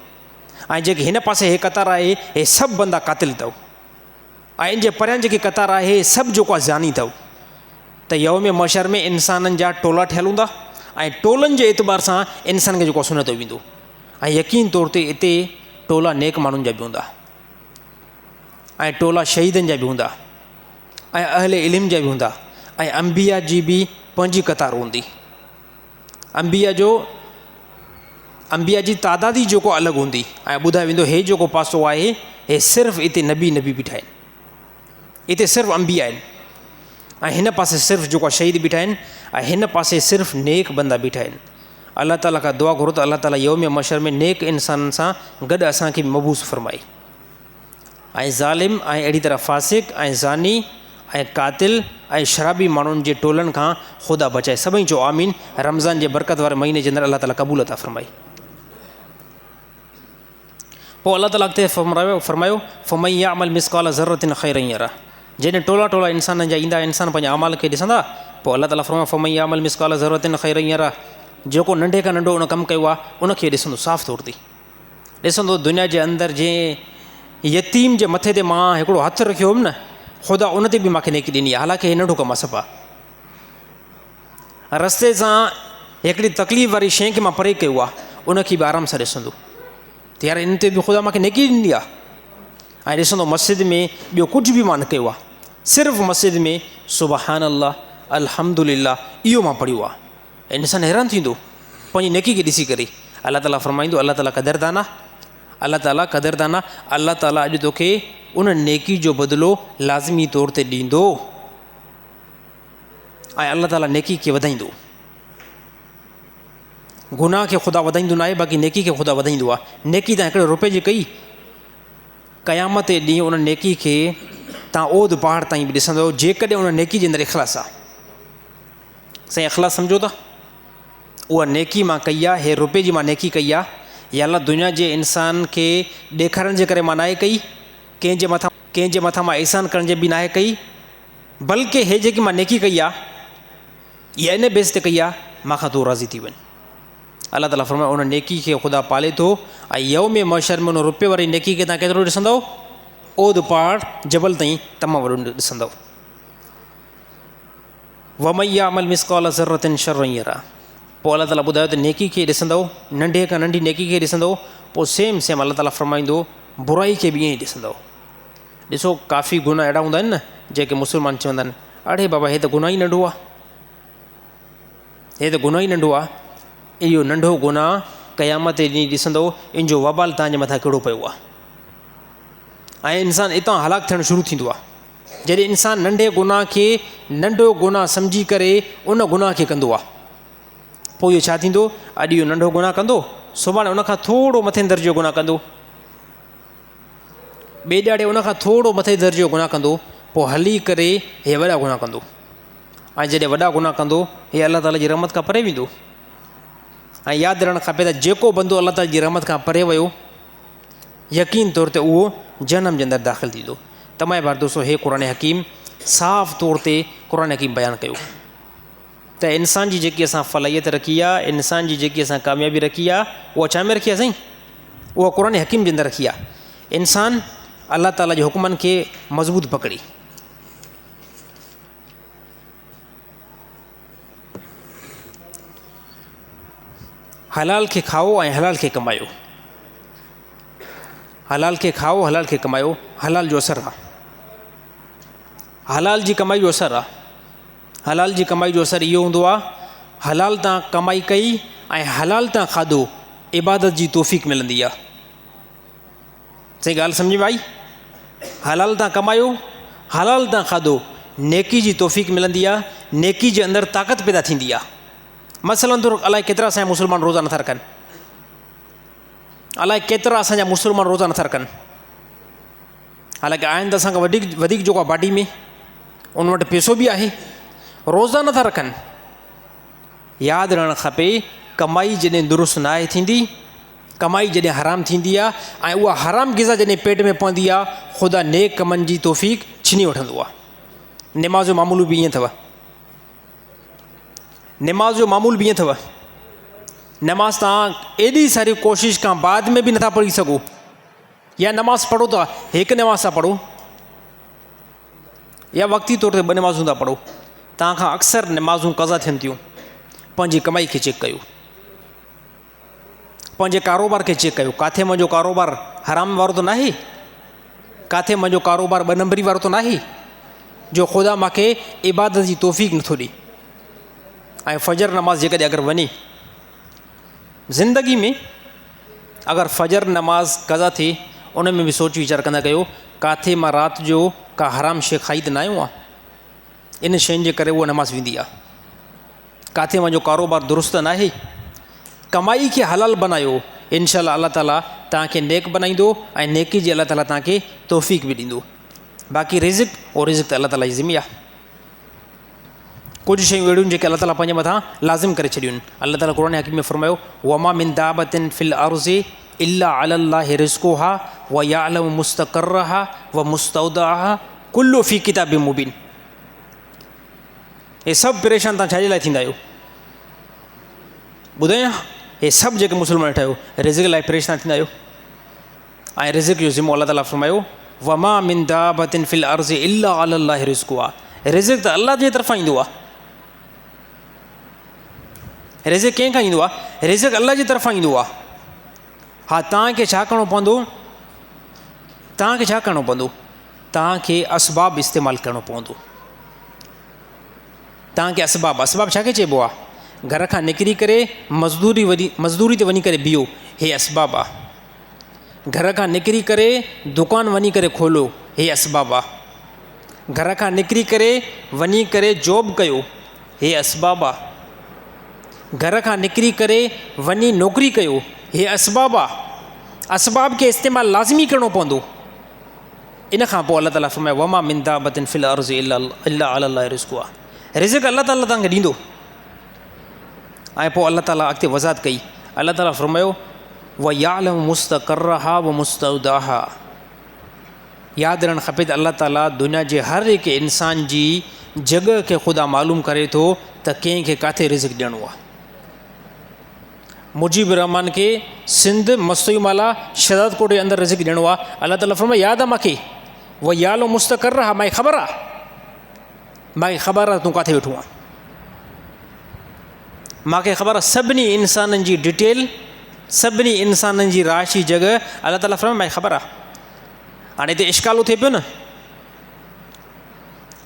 ۽ جيڪي هن پاسي هي قطار آهي هي سڀ بندا قاتل اٿو ۽ ان جي پريان جيڪي قطار آهي هي سڀ جيڪو آهي زاني اٿو ته يوم محشر ۾ انسانن جا ٽولا ٺهيل هوندا ۽ ٽولن جي اعتبار سان انسان کي جيڪو آهي سڃاتو ويندو ۽ يقين طور تي اتي ٽولا نيڪ ماڻهن جا به هوندا. ۽ ٽولا شهيدن جا به هوندا ۽ اهل علم جا به هوندا ۽ انبيا جي به پنهنجي قطار هوندي انبيا جو انبيا جي تعداد ئي جيڪو الڳ هوندي ۽ ٻڌايو ويندو هي جيڪو پاسو آهي هي صرف اتي نبي نبي بيٺا آهن اتي صرف انبيا آهن ۽ هن پاسي صرف جيڪو شهيد بيٺا آهن ۽ هن پاسي صرف نيڪ بندا بيٺا آهن الله تعاليٰ کان دعا گهرو ته الله تعاليٰ يوم محشر ۾ نيڪ انسانن سان گڏ اسان کي به مبعوث فرمائي ۽ ظالم ۽ اهڙي طرح فاسق ۽ زاني ۽ قاتل ۽ شرابي ماڻهن جي ٽولن کان خدا بچائي سڀئي چئو آمين رمضان جي برڪت واري مهيني جي اندر الله تعاليٰ قبول عطا فرمائي پوء الله تعاليٰ اڳتي فرمايو فرمايو فمن يعمل مثقال ذرة خيرا يره جڏهن ٽولا ٽولا انسانن جا ايندا انسان پنهنجي اعمال کي ڏسندا پوء الله تعاليٰ فرمايو فمن يعمل مثقال ذرة خيرا يره جيڪو ننڍي کان ننڍو ان ڪم ڪيو آهي ان کي ڏسندو صاف طور تي ڏسندو دنيا جي اندر جنهن يتيم جي مٿي تي مان هڪڙو هٿ رکيو هيم نه خدا ان تي به مانکي نيڪي ڏني آهي حالانڪه هي ننڍو ڪم آهي صفا رستي سان هڪڙي تڪليف واري شيء کي مان پري ڪيو آهي ان کي به آرام سان ڏسندو ته يار ان تي به خدا مانکي نيڪي ڏني آهي ۽ ڏسندو مسجد ۾ ٻيو ڪجهه به مان نه ڪيو آهي صرف مسجد ۾ سبحان الله الحمد لله اهو مان پڙهيو آهي انسان حيران ٿيندو پنهنجي نيڪي کي ڏسي ڪري الله تعاليٰ فرمائيندو الله تعاليٰ قدردان آهي الله تعاليٰ قدردان آهي الله تعاليٰ اڄ توکي ان نيڪي جو بدلو لازمي طور تي ڏيندو ۽ الله تعاليٰ نيڪي کي وڌائيندو گناهه کي خدا وڌائيندو ناهي باقي نيڪي کي خدا وڌائيندو آهي نيڪي تان هڪڙي روپئي جي ڪئي قيامت جي ڏينهن ان نيڪي کي تان اود پهاڙ تائين به ڏسندو جيڪڏهن ان نيڪي جي اندر اخلاص آهي سائين اخلاص سمجھو ٿا اها نيڪي مان ڪئي آهي هي روپئي جي مان نيڪي ڪئي آهي يا الله دنيا جي انسان کي ڏيکارڻ جي ڪري مان ناهي ڪئي ڪنهن جي مٿان ڪنهن جي مٿان مان احسان ڪرڻ جي به ناهي ڪئي بلڪه هي جيڪي مان نيڪي ڪئي آهي اها ان بيس تي ڪئي آهي مان کان تون راضي ٿي وڃ. الله تعاليٰ فرمايو ان نيڪي کي خدا پالي ٿو ۽ يوم محشر ۾ ان روپي واري نيڪي کي تان ڪيترو ڏسندؤ؟ اود پهاڙ جبل تائين تمام وڏو ڏسندؤ. ومن يعمل مثقال ذرة شرا يره پوء الله تعاليٰ ٻڌايو ته نيڪي کي ڏسندؤ ننڍي کان ننڍي نيڪي کي ڏسندؤ پوء سيم سيم الله تعاليٰ فرمائيندو برائي کي به ائين ئي ڏسندؤ. ڏسو ڪافي گناهه اهڙا هوندا آهن نه جيڪي مسلمان چوندا آهن اڙي بابا هي ته گناهه ئي ننڍو آهي. هي ته گناهه ئي ننڍو آهي. اهو ننڍو گناهه قيامت جي ڏينهن ڏسندؤ ان جو وبال توهان جي مٿان ڪهڙو پيو آهي. ۽ انسان اتان هلاڪ ٿيڻ شروع ٿيندو آهي. جڏهن انسان ننڍي گناهه کي ننڍو گناهه سمجهي ڪري ان گناهه کي ڪندو آهي. پوء اهو ڇا ٿيندو؟ اڄ اهو ننڍو گناهه ڪندو، سڀاڻي ان کان ٿورو مٿين درجي جو گناهه ڪندو. ٻئي ڏهاڙي ان کان ٿورو مٿي درجي جو گناهه ڪندو، پوء هلي ڪري هي وڏا گناهه ڪندو. ۽ جڏهن وڏا گناهه ڪندو هي الله تعالي جي رحمت کان پري ويندو. ۽ ياد رهڻ کپي ته جيڪو بندو الله تعالي جي رحمت کان پري ويو يقين طور تي اهو جهنم جي اندر داخل ٿيندو. تمام بار دوستو هي قرآن حڪيم صاف طور تي قرآن حڪيم بيان ڪيو ته انسان جي جيڪي اسان فلاحيت رکي آ، انسان جي جيڪي اسان ڪاميابي رکي آ، اها ڇا ۾ رکي آ سائين؟ اها قرآن حڪيم جي اندر رکي آ. انسان الله تعالي جي حڪمن کي مضبوط پڪڙي. حلال کي کائو ۽ حلال کي ڪمايو. حلال کي کائو حلال کي ڪمايو. حلال جو اثر آ. حلال جي ڪمائي جو اثر آ. حلال جي ڪمائي جو اثر اهو هوندو آ حلال تان ڪمائي ڪئي ۽ حلال تان کاڌو عبادت جي توفيق ملندي آ. سائين ڳالهه سمجهه ۾ آئي؟ حلال تان ڪمايو حلال تان کاڌو نيڪي جي توفيق ملندي آ، نيڪي جي اندر طاقت پيدا ٿيندي آ. مثلا طور الائي ڪيترا اسان جا مسلمان روزا نٿا رکن، الائي ڪيترا اسان جا مسلمان روزا نٿا رکن، حالانڪه آهن ته اسان کان وڌيڪ وڌيڪ جيڪو آهي باڊي ۾ ان وٽ پيسو به آهي، روزا نٿا رکن. ياد رهڻ کپي ڪمائي جڏهن درست ناهي ٿيندي، ڪمائي جڏهن حرام ٿيندي آ ۽ اها حرام غذا جڏهن پيٽ ۾ پوندي آ خدا نيڪ ڪمن جي توفيق ڇني وٺندو آ. نماز جو معمول به ائين اٿو. نماز جو معمول به ائين اٿو. نماز تان ايڏي ساري ڪوشش کان بعد ۾ به نٿا پڙهي سگهو يا نماز پڙهو ٿا هڪ نماز ٿا پڙهو يا وقتي طور تي ٻه نمازون ٿا پڙهو، تان کان اڪثر نمازون قضا ٿين ٿيون. پنهنجي ڪمائي کي چيڪ ڪيو. پنهنجي ڪاروبار کي چيڪ ڪيو، ڪاٿي منهنجو ڪاروبار حرام وارو ته ناهي، ڪاٿي منهنجو ڪاروبار ٻه نمبري وارو ته ناهي جو خدا مانکي عبادت جي توفيق نٿو ڏي. ۽ فجر نماز جيڪڏهن اگر وڃي زندگي ۾ اگر فجر نماز قضا ٿئي ان ۾ به سوچ ويچار ڪندا ڪيو ڪاٿي مان رات جو ڪا حرام شي کائي ته نه آيو آهيان، ان شين جي ڪري اها نماز ويندي آهي. ڪاٿي اوهان جو ڪاروبار درست ناهي؟ ڪمائي کي حلال بنايو، انشاء الله الله تعالي توهان کي نيڪ بنائيندو ۽ نيڪي جي الله تعالي توهان کي توفيق به ڏيندو. باقي رزق اهو رزق ته الله تعالي جي ذمي آهي. ڪجهه شيون اهڙيون جيڪي الله تعالي پنهنجي مٿان لازم ڪري ڇڏيون آهن. الله تعالي قرآن حڪيم ۾ فرمايو وما من دابة في الارض الا علي الله رزقها ويعلم مستقرها ومستودعها كل في ڪتاب مبين. هي سڀ پريشان تان ڇا جي لاء ٿيندا آهيو؟ ٻڌايان هي سڀ جيڪي مسلمان ويٺا آهيو رزق لاء پريشان ٿيندا آهيو ۽ رزق جو ذمو الله تعاليٰ فرمايو وما من دابة في الارض الا على الله رزقها رزق ته الله جي طرفان ايندو آهي رزق ڪنهن کان ايندو آهي؟ رزق الله جي طرفان ايندو آهي. ها توهان کي ڇا ڪرڻو پوندو؟ توهان کي ڇا ڪرڻو پوندو؟ توهان کي اسباب استعمال ڪرڻو پوندو. توهان کي اسباب، اسباب ڇا کي چئبو آهي؟ گهر کان نڪري ڪري مزدوري وڃي مزدوري تي وڃي ڪري بيهو هي اسباب آهي. گهر کان نڪري ڪري دڪان وڃي ڪري کولو هي اسباب آهي. گهر کان نڪري ڪري وڃي ڪري جاب ڪيو هي اسباب آهي. گهر کان نڪري ڪري وڃي نوڪري ڪيو هي اسباب آهي. اسباب کي استعمال لازمي ڪرڻو پوندو. ان کان پوء الله تعاليٰ فرمايو وما من دابة في الارض الا علي الله رزقها رزق الله تعاليٰ توهان کي ڏيندو. ۽ پوء الله تعاليٰ اڳتي وضاحت ڪئي، الله تعاليٰ فرمايو ويعلم مستقرها ومستودعها ياد رهڻ کپي ته الله تعاليٰ دنيا جي هر هڪ انسان جي جڳهه کي خدا معلوم ڪري ٿو ته ڪنهن کي ڪاٿي رزق ڏيڻو آهي. مجيب الرحمان کي سنڌ مستوئي مالا شهدادڪوٽ جي اندر رزق ڏيڻو آ. الله تعالي فرمايو ياد آ ماکي ويعلم مستقرها ماکي خبر آ ماکي خبر آ تون ڪاٿي ويٺو آن. ماکي خبر آ سڀني انسانن جي ڊيٽيل سڀني انسانن جي رهائشي جڳهه الله تعالي فرمايو ماکي خبر آ. هاڻي هتي اشڪال اٿي پيو نه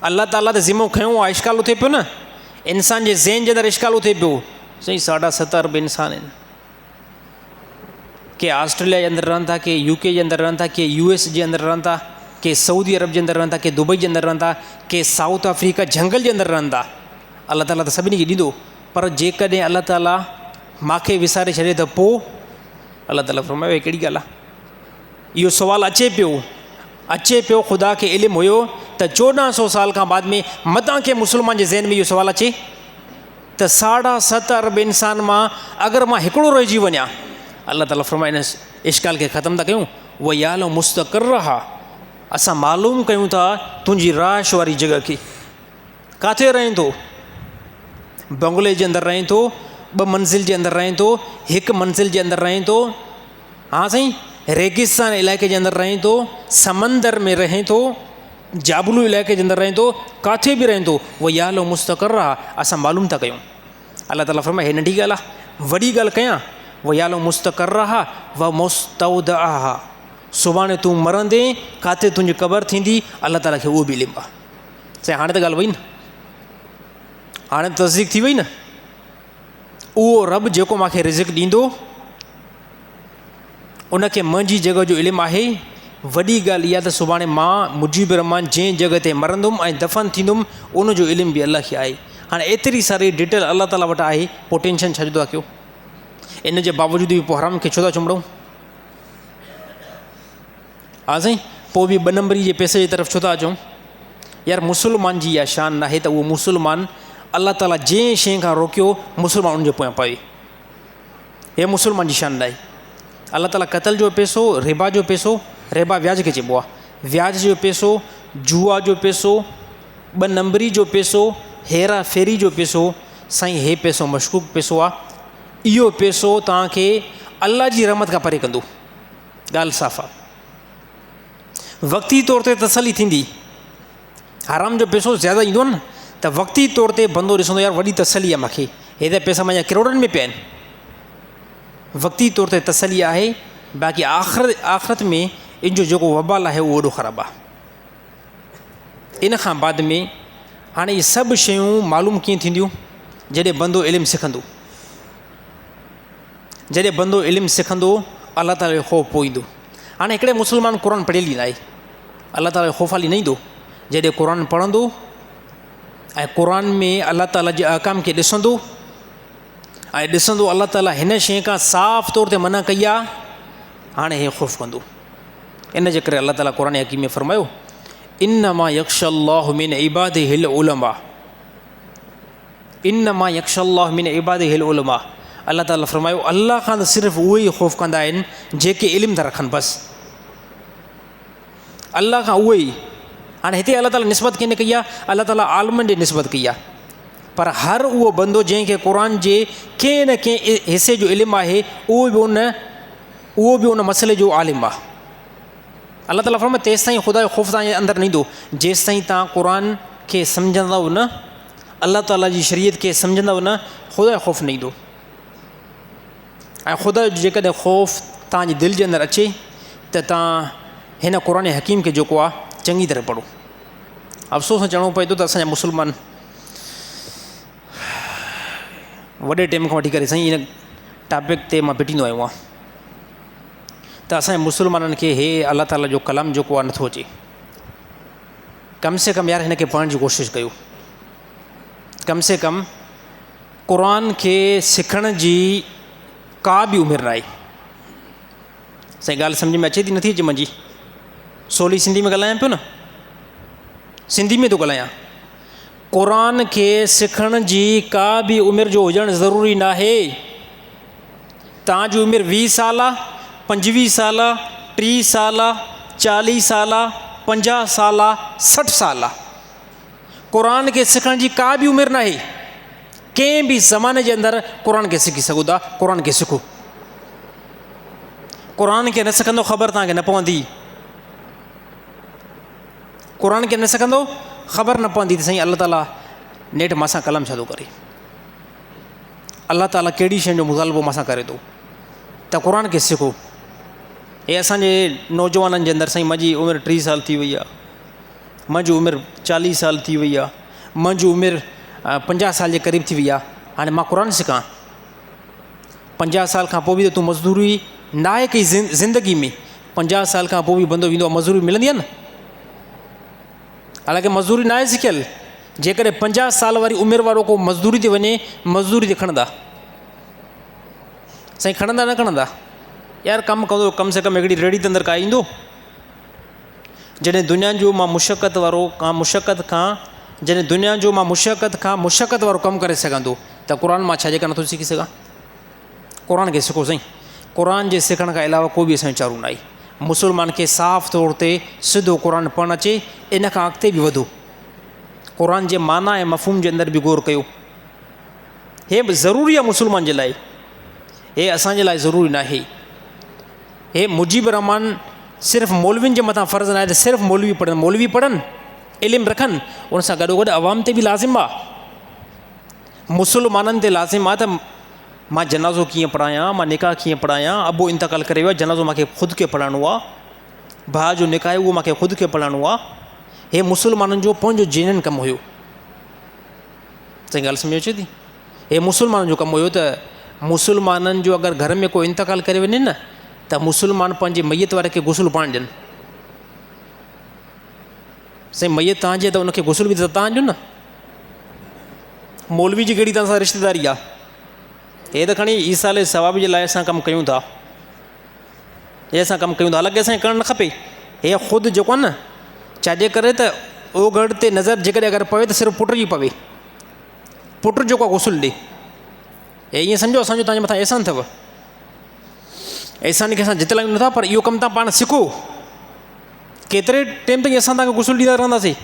الله تعاليٰ ته ذمو کنيو آهي اشڪال اٿي پيو نه انسان جي ذهن جي اندر اشڪال اٿي پيو سائين ساڍا ست ارب انسان آهن ڪي آسٽريليا جي اندر رهن ٿا ڪي يو ڪي جي اندر رهن ٿا ڪي يو ايس جي اندر رهن ٿا ڪي سعودي عرب جي اندر رهن ٿا ڪي دبئي جي اندر رهن ٿا ڪي سائوٿ آفريڪا جهنگل جي اندر رهن ٿا الله تعاليٰ ته سڀني کي ڏيندو پر جيڪڏهن الله تعاليٰ ماکي وساري ڇڏي ته پوء الله تعاليٰ فرمايو هي ڪهڙي ڳالهه آهي اهو سوال اچي پيو اچي پيو خدا کي علم هيو ته چوڏهن سو سال کان بعد ۾ متان ڪنهن مسلمان جي ذهن ۾ اهو سوال اچي ته ساڍا ست ارب انسان مان اگر مان هڪڙو رهجي وڃان الله تعاليٰ فرمائي ان اشڪال کي ختم ٿا ڪيون ويعلم مستقرها اسان معلوم ڪيون ٿا تنهنجي رهائش واري جڳهه کي ڪاٿي رهين ٿو بنگلي جي اندر رهين ٿو ٻه منزل جي اندر رهين ٿو هڪ منزل جي اندر رهين ٿو ها سائين ريگستان علائقي جي اندر رهين ٿو سمندر ۾ رهين ٿو جابلو علائقي جي اندر رهين ٿو ڪاٿي به رهين ٿو ويعلم مستقرها اسان معلوم ٿا ڪيون الله تعاليٰ فرمائي هي ننڍي ڳالهه آهي وڏي ڳالهه ڪيان ويعلم مستقرها ومستودعها سڀاڻي تون مرندين ڪاٿي تنهنجي قبر ٿيندي الله تعاليٰ کي اهو به علم آهي سائين هاڻي ته ڳالهه وئي نه هاڻي ته تصديق ٿي وئي نه اهو رب جيڪو مانکي رزق ڏيندو ان کي منهنجي جڳهه جو علم آهي. وڏي ڳالهه اها ته سڀاڻي مان مجيب الرحمان جنهن جڳهه تي مرندم ۽ دفن ٿيندم ان جو علم به الله کي آهي. هاڻي ايتري ساري ڊيٽيل الله تعاليٰ وٽ آهي پوء ٽينشن ڇا جو ٿا ڪيو؟ ان جي باوجود به پوء حرام کي ڇو ٿا چنبڙون؟ ها سائين پوء به ٻه نمبري جي پئسي جي طرف ڇو ٿا اچون؟ يار مسلمان جي اها شان ناهي ته اهو مسلمان الله تعاليٰ جنهن شيء کان روڪيو مسلمان ان جي پويان پوي. هي مسلمان جي شان ناهي. الله تعاليٰ قتل جو پيسو، ربا جو پيسو، ربا وياج کي چئبو آهي، وياج جو پيسو، جوا جو پيسو، ٻه نمبري جو پيسو، هيرا ڦيري جو پيسو، سائين هي پيسو مشڪوڪ پيسو آهي. اهو پيسو توهان کي الله جي رحمت کان پري ڪندو. ڳالهه صاف آهي. وقتي طور تي تسلي ٿيندي. حرام جو پيسو زياده ايندو آهي نه ته وقتي طور تي بندو ڏسندو يار وڏي تسلي آهي مونکي هي ته پيسا منهنجا ڪروڙن ۾ پيا آهن وقتي طور تي تسلي آهي باقي آخر آخرت ۾ ان جو جيڪو وبال آهي اهو وڏو خراب آهي ان کان بعد ۾ هاڻي اهي سڀ شيون معلوم ڪيئن ٿينديون جڏهن بندو علم سکندو جڏهن بندو علم سکندو الله تعاليٰ جو خوف پوء ايندو هاڻي هڪڙي مسلمان قرآن پڙهيل ئي ناهي الله تعاليٰ جو خوف حالي نه ايندو جڏهن قرآن پڙهندو ۽ قرآن ۾ الله تعاليٰ جي احڪام کي ڏسندو ۽ ڏسندو الله تعاليٰ هن شيء کان صاف طور تي منع ڪئي آهي هاڻي هي خوف ڪندو ان جي ڪري الله تعاليٰ قرآن حڪيم ۾ فرمايو انما يخشى الله من عباده العلماء انما يخشي الله من عباده العلماء الله تعالي فرمايو الله کان ته صرف اهي ئي خوف ڪندا آهن جيڪي علم ٿا رکن بس الله کان اهي ئي هاڻي هتي الله تعالي نسبت ڪنهن ڪئي آهي الله تعالي عالمن ڏي نسبت ڪئي آهي پر هر اهو بندو جنهن کي قرآن جي ڪنهن نه ڪنهن حصي جو علم آهي اهو به ان اهو به ان مسئلي جو عالم آهي الله تعاليٰ فرمائي تيستائين خدا جو خوف توهان جي اندر نه ايندو جيستائين توهان قرآن کي سمجهندؤ نه الله تعاليٰ جي شريعت کي سمجهندؤ نه خدا جو خوف نه ايندو ۽ خدا جو جيڪڏهن خوف توهان جي دل جي اندر اچي ته توهان هن قرآن حڪيم کي جيڪو آهي چڱي طرح پڙهو افسوس سان چوڻو پئي ٿو ته اسانجا مسلمان وڏي ٽيم کان وٺي ڪري سائين هن ٽاپڪ تي مان ڀيٽيندو آيو آهيان ته اسان جي مسلمانن کي هي الله تعاليٰ جو ڪلام جيڪو آهي نٿو اچي ڪم سي ڪم يار هن کي پڙهڻ جي ڪوشش ڪيو ڪم سي ڪم قرآن کي سکڻ جي ڪا به عمر ناهي سائين ڳالهه سمجھ ۾ اچي ٿي نٿي اچي منهنجي سولي سنڌي ۾ ڳالهايان پيو نه سنڌي ۾ ٿو ڳالهايان قرآن کي سکڻ جي ڪا به عمر جو هجڻ ضروري ناهي توهان جي عمر ويهه سال آ، پنجويهه سال آ، ٽيهه سال آ، چاليهه سال آ، پنجاهه سال آ، 60 سال آ. قرآن کي سکڻ جي ڪا به عمر ناهي. ڪنهن به زماني جي اندر قرآن کي سکي سگهو ٿا. قرآن کي سکو. قرآن کي نه سکندو خبر توهان کي نه پوندي. قرآن کي نه سکندو خبر نه پوندي ته سائين الله تعاليٰ نيٺ مان سان ڪلام ڇا ٿو ڪري، الله تعاليٰ ڪهڙي شيء جو مطالبو مان سان ڪري ٿو. ته قرآن کي سکو. هي اسانجي نوجوانن جي اندر سائين منهنجي عمر 30 سال ٿي وئي آهي، منهنجي عمر 40 سال ٿي وئي آهي، منهنجي عمر 50 سال جي قريب ٿي وئي آهي، هاڻي مان قرآن سکان. 50 سال کان پوء به ته تون مزدوري ناهي ڪئي زندگي ۾. 50 سال کان پوء به بندو ويندو آهي مزدوري ملندي آهي نه، حالانڪه مزدوري ناهي سکيل. جيڪڏهن 50 سال واري عمر وارو ڪو مزدوري تي وڃي، مزدوري تي کڻندا سائين؟ کڻندا نه کڻندا؟ يار ڪم ڪندو ڪم سي ڪم هڪڙي ريڙهي ته اندر ڪا ايندو. جڏهن دنيا جو مان مشقت وارو کان مشقت کان جڏهن دنيا جو مان مشقت کان مشقت وارو ڪم ڪري سگهان ٿو ته قرآن مان ڇا جي ڪري نٿو سکي سگهان؟ قرآن کي سکو سائين. قرآن جي سکڻ کان علاوه ڪو به اسان جو چارو ناهي. مسلمان کي صاف طور تي سڌو قرآن پڙهڻ اچي، ان کان اڳتي به وڌو، قرآن جي معنيٰ ۽ مفهوم جي اندر به غور ڪيو. هي به ضروري آهي مسلمان جي لاء، هي اسان جي لاء ضروري ناهي. هي مجيب الرحمان صرف مولوين جي مٿان فرض ناهي ته صرف مولوي پڙهن، مولوي پڙهن علم رکن، ان سان گڏو گڏ عوام تي به لازم آهي، مسلمانن تي لازم آهي ته مان جنازو ڪيئن پڙهايان، مان نڪاح ڪيئن پڙهايان، ابو انتقال ڪري ويو آهي جنازو مانکي خود کي پڙهائڻو آهي، ڀاء جو نڪاح آهي اهو مانکي خود کي پڙهائڻو آهي. هي مسلمانن جو پنهنجو جينين ڪم هيو. سائين ڳالهه سمجهه اچي ٿي؟ هي مسلمانن جو ڪم هيو ته مسلمانن جو اگر گهر ۾ ڪو انتقال ڪري وڃي نه ته مسلمان پنهنجي ميت واري کي غسل پاڻ ڏين. سائين ميت تان جي ته ان کي غسل به ته تان ڏيو نه. مولوي جي ڪهڙي تان سان رشتيداري آ؟ هي ته کڻي ايصال ثواب جي لاء اسان ڪم ڪيون ٿا، هي اسان ڪم ڪيون ٿا، حالانڪه اسان کي ڪرڻ نه کپي. هي خود جيڪو آ نه ڇاجي ڪري ته اوگهڙ تي نظر جيڪڏهن اگر پوي ته صرف پٽ جي پوي، پٽ جيڪو آ غسل ڏي. هي ائين سمجهو اسان جو تان جي مٿان احسان اٿو، احسان کي اسان جتلايون نٿا، پر اهو ڪم تان پاڻ سکو. ڪيتري ٽيم تائين اسان تان کي غسل ڏيندا رهنداسين؟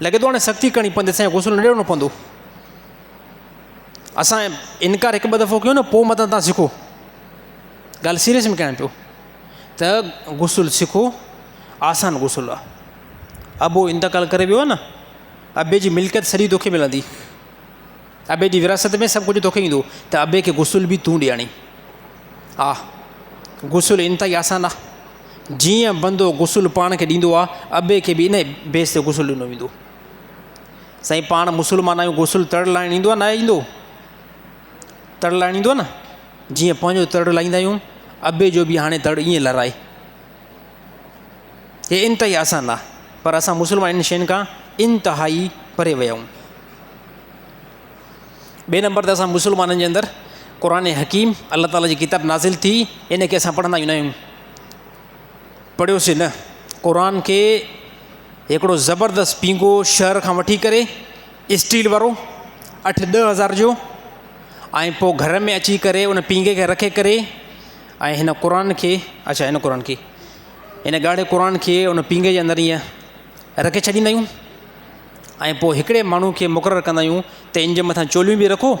لڳي ٿو هاڻي سختي ڪرڻي پوندي، اسان کي غسل نه ڏيڻو پوندو. اسان انڪار هڪ ٻه دفعو ڪيو نه پوء متان تان سکو. ڳالهه سيريس ۾ ڪيان پيو ته غسل سکو، آسان غسل آ. ابو انتقال ڪري ويو آ نه، ابي جي ملڪيت سڄي توکي ملندي، ابي جي وراثت ۾ سڀ ڪجهه توکي ايندو، ته ابي کي غسل به تون ڏياڻي. آ غسل انتهائي آسان آ. جيئن بندو غسل پاڻ کي ڏيندو آ، ابي کي به ان بيس تي غسل ڏنو ويندو. سائين پاڻ مسلمان آهيون، غسل تڙ لائڻ ايندو آ نه ايندو؟ تڙ لائڻ ايندو آ نه؟ جيئن پنهنجو تڙ لائيندا آهيون، ابي جو به هاڻي تڙ ائين لرائي. هي انتهائي آسان آ، پر اسان مسلمان ان شين کان انتهائي پري ويا آهيون. ٻئي نمبر تي اسان مسلمانن جي اندر قرآن حڪيم الله تعاليٰ جي ڪتاب نازل ٿي، ان کي اسان پڙهندا ئي نه آهيون. پڙهيوسي نه قرآن کي. هڪڙو زبردست پينگهو شهر کان وٺي ڪري اسٽيل وارو اٺ ڏهه هزار جو، ۽ پوء گهر ۾ اچي ڪري ان پينگهي کي رکي ڪري ۽ هن قرآن کي، اڇا هن قرآن کي، هن ڳاڙهي قرآن کي ان پينگهي جي اندر ائين رکي ڇڏيندا آهيون، ۽ پوء هڪڙي ماڻهو کي مقرر ڪندا آهيون ته ان جي مٿان چوليون به رکو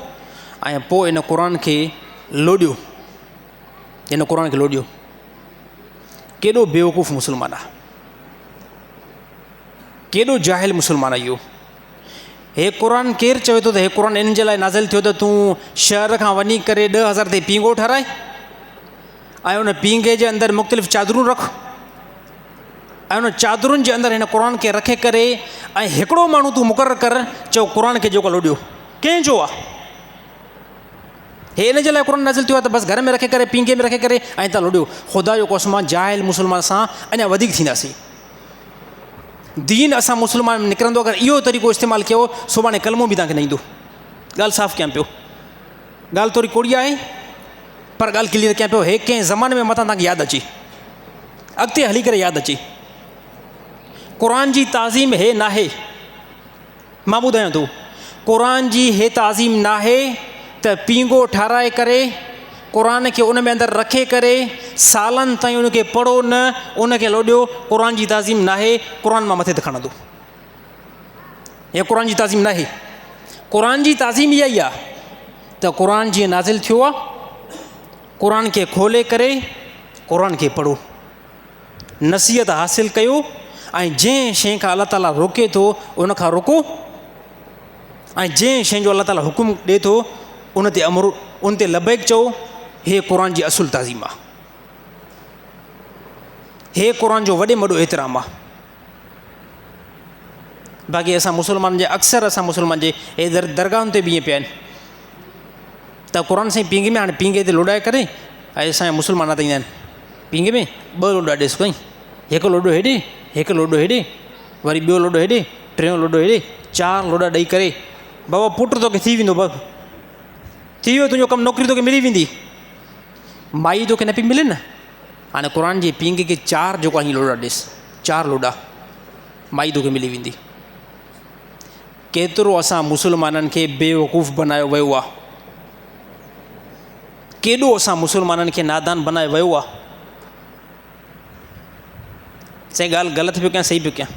۽ پوء ان قرآن کي لوڏيو، هن قرآن کي لوڏيو. ڪيڏو بيوقوف مسلمان آ، ڪيڏو جاهل مسلمان آ اهو. هي قرآن ڪير چوي ٿو ته هي قرآن ان جي لاء نازل ٿيو ته تون شهر کان وڃي ڪري 10,000 تي پينگهو ٺهرائي ۽ ان پينگهي جي اندر مختلف چادرون رک ۽ ان چادرن جي اندر هن قرآن کي رکي ڪري ۽ هڪڙو ماڻهو تون مقرر ڪر، چئو قرآن کي جيڪو لوڏيو. ڪنهن جو آ هي؟ ان جي لاء قرآن نازل ٿيو آ ته بس گهر ۾ رکي ڪري پينگهي ۾ رکي ڪري ۽ تان لوڏيو؟ خدا جو قسم آ جاهل مسلمان سان اڃا وڌيڪ ٿينداسين. دين اسان مسلمان ۾ نڪرندو اگر اهو طريقو استعمال ڪيو، سڀاڻي ڪلمو به توهان کي نه ايندو. ڳالهه صاف ڪيان پيو، ڳالهه ٿوري ڪوڙي آهي پر ڳالهه ڪليئر ڪيان پيو. هي ڪنهن زماني ۾ متان توهان کي ياد اچي، اڳتي هلي ڪري ياد اچي. قرآن جي تعظيم هي ناهي، مان ٻڌايان ٿو، قرآن جي هي تعظيم ناهي ته پينگهو ٺاراهي ڪري قرآن کي ان ۾ اندر رکي ڪري سالن تائين ان کي پڙهو نه، ان کي لوڏيو. قرآن جي تعظيم ناهي. قرآن مان مٿي ته کڻندو، هي قرآن جي تعظيم ناهي. قرآن جي تعظيم اها ئي آهي ته قرآن جيئن نازل ٿيو آهي قرآن کي کولي ڪري قرآن کي پڙهو، نصيحت حاصل ڪيو ۽ جنهن شيء کان الله تعاليٰ روڪي ٿو ان کان رڪو ۽ جنهن شيء جو الله تعاليٰ حڪم ڏي ٿو ان تي امر ان تي لبيڪ چئو. هي قرآن جي اصل تعظيم آهي، هي قرآن جو وڏي ۾ وڏو احترام آهي. باقي اسان مسلمان جي اڪثر اسان مسلمان جي هي در درگاهن تي به ائين پيا آهن ته قرآن سائين پينگهي ۾ هاڻي پينگهي تي لوڏائي ڪري ۽ اسان جا مسلمان نه ايندا آهن پينگهي ۾ ٻه لوڏا ڏيس ڪئي هڪ لوڏو هيڏي هڪ لوڏو هيڏي وري ٻيو لوڏو هيڏي ٽيون لوڏو هيڏي چار لوڏا ڏئي ڪري بابا پٽ توکي ٿي ويندو بس ٿي ويو تنهنجو ڪم نوڪري توکي ملي ويندي مائي توکي نه پئي ملي نه هاڻي قرآن جي پينگهي کي چار جيڪو آهين لوڏا ڏيس چار لوڏا مائي توکي ملي ويندي. ڪيترو اسان مسلمانن کي بيوقوف بنايو ويو آ، ڪيڏو اسان مسلمانن کي نادان بنايو ويو آ. سائين ڳالهه غلط پيو ڪيان صحيح پيو ڪيان؟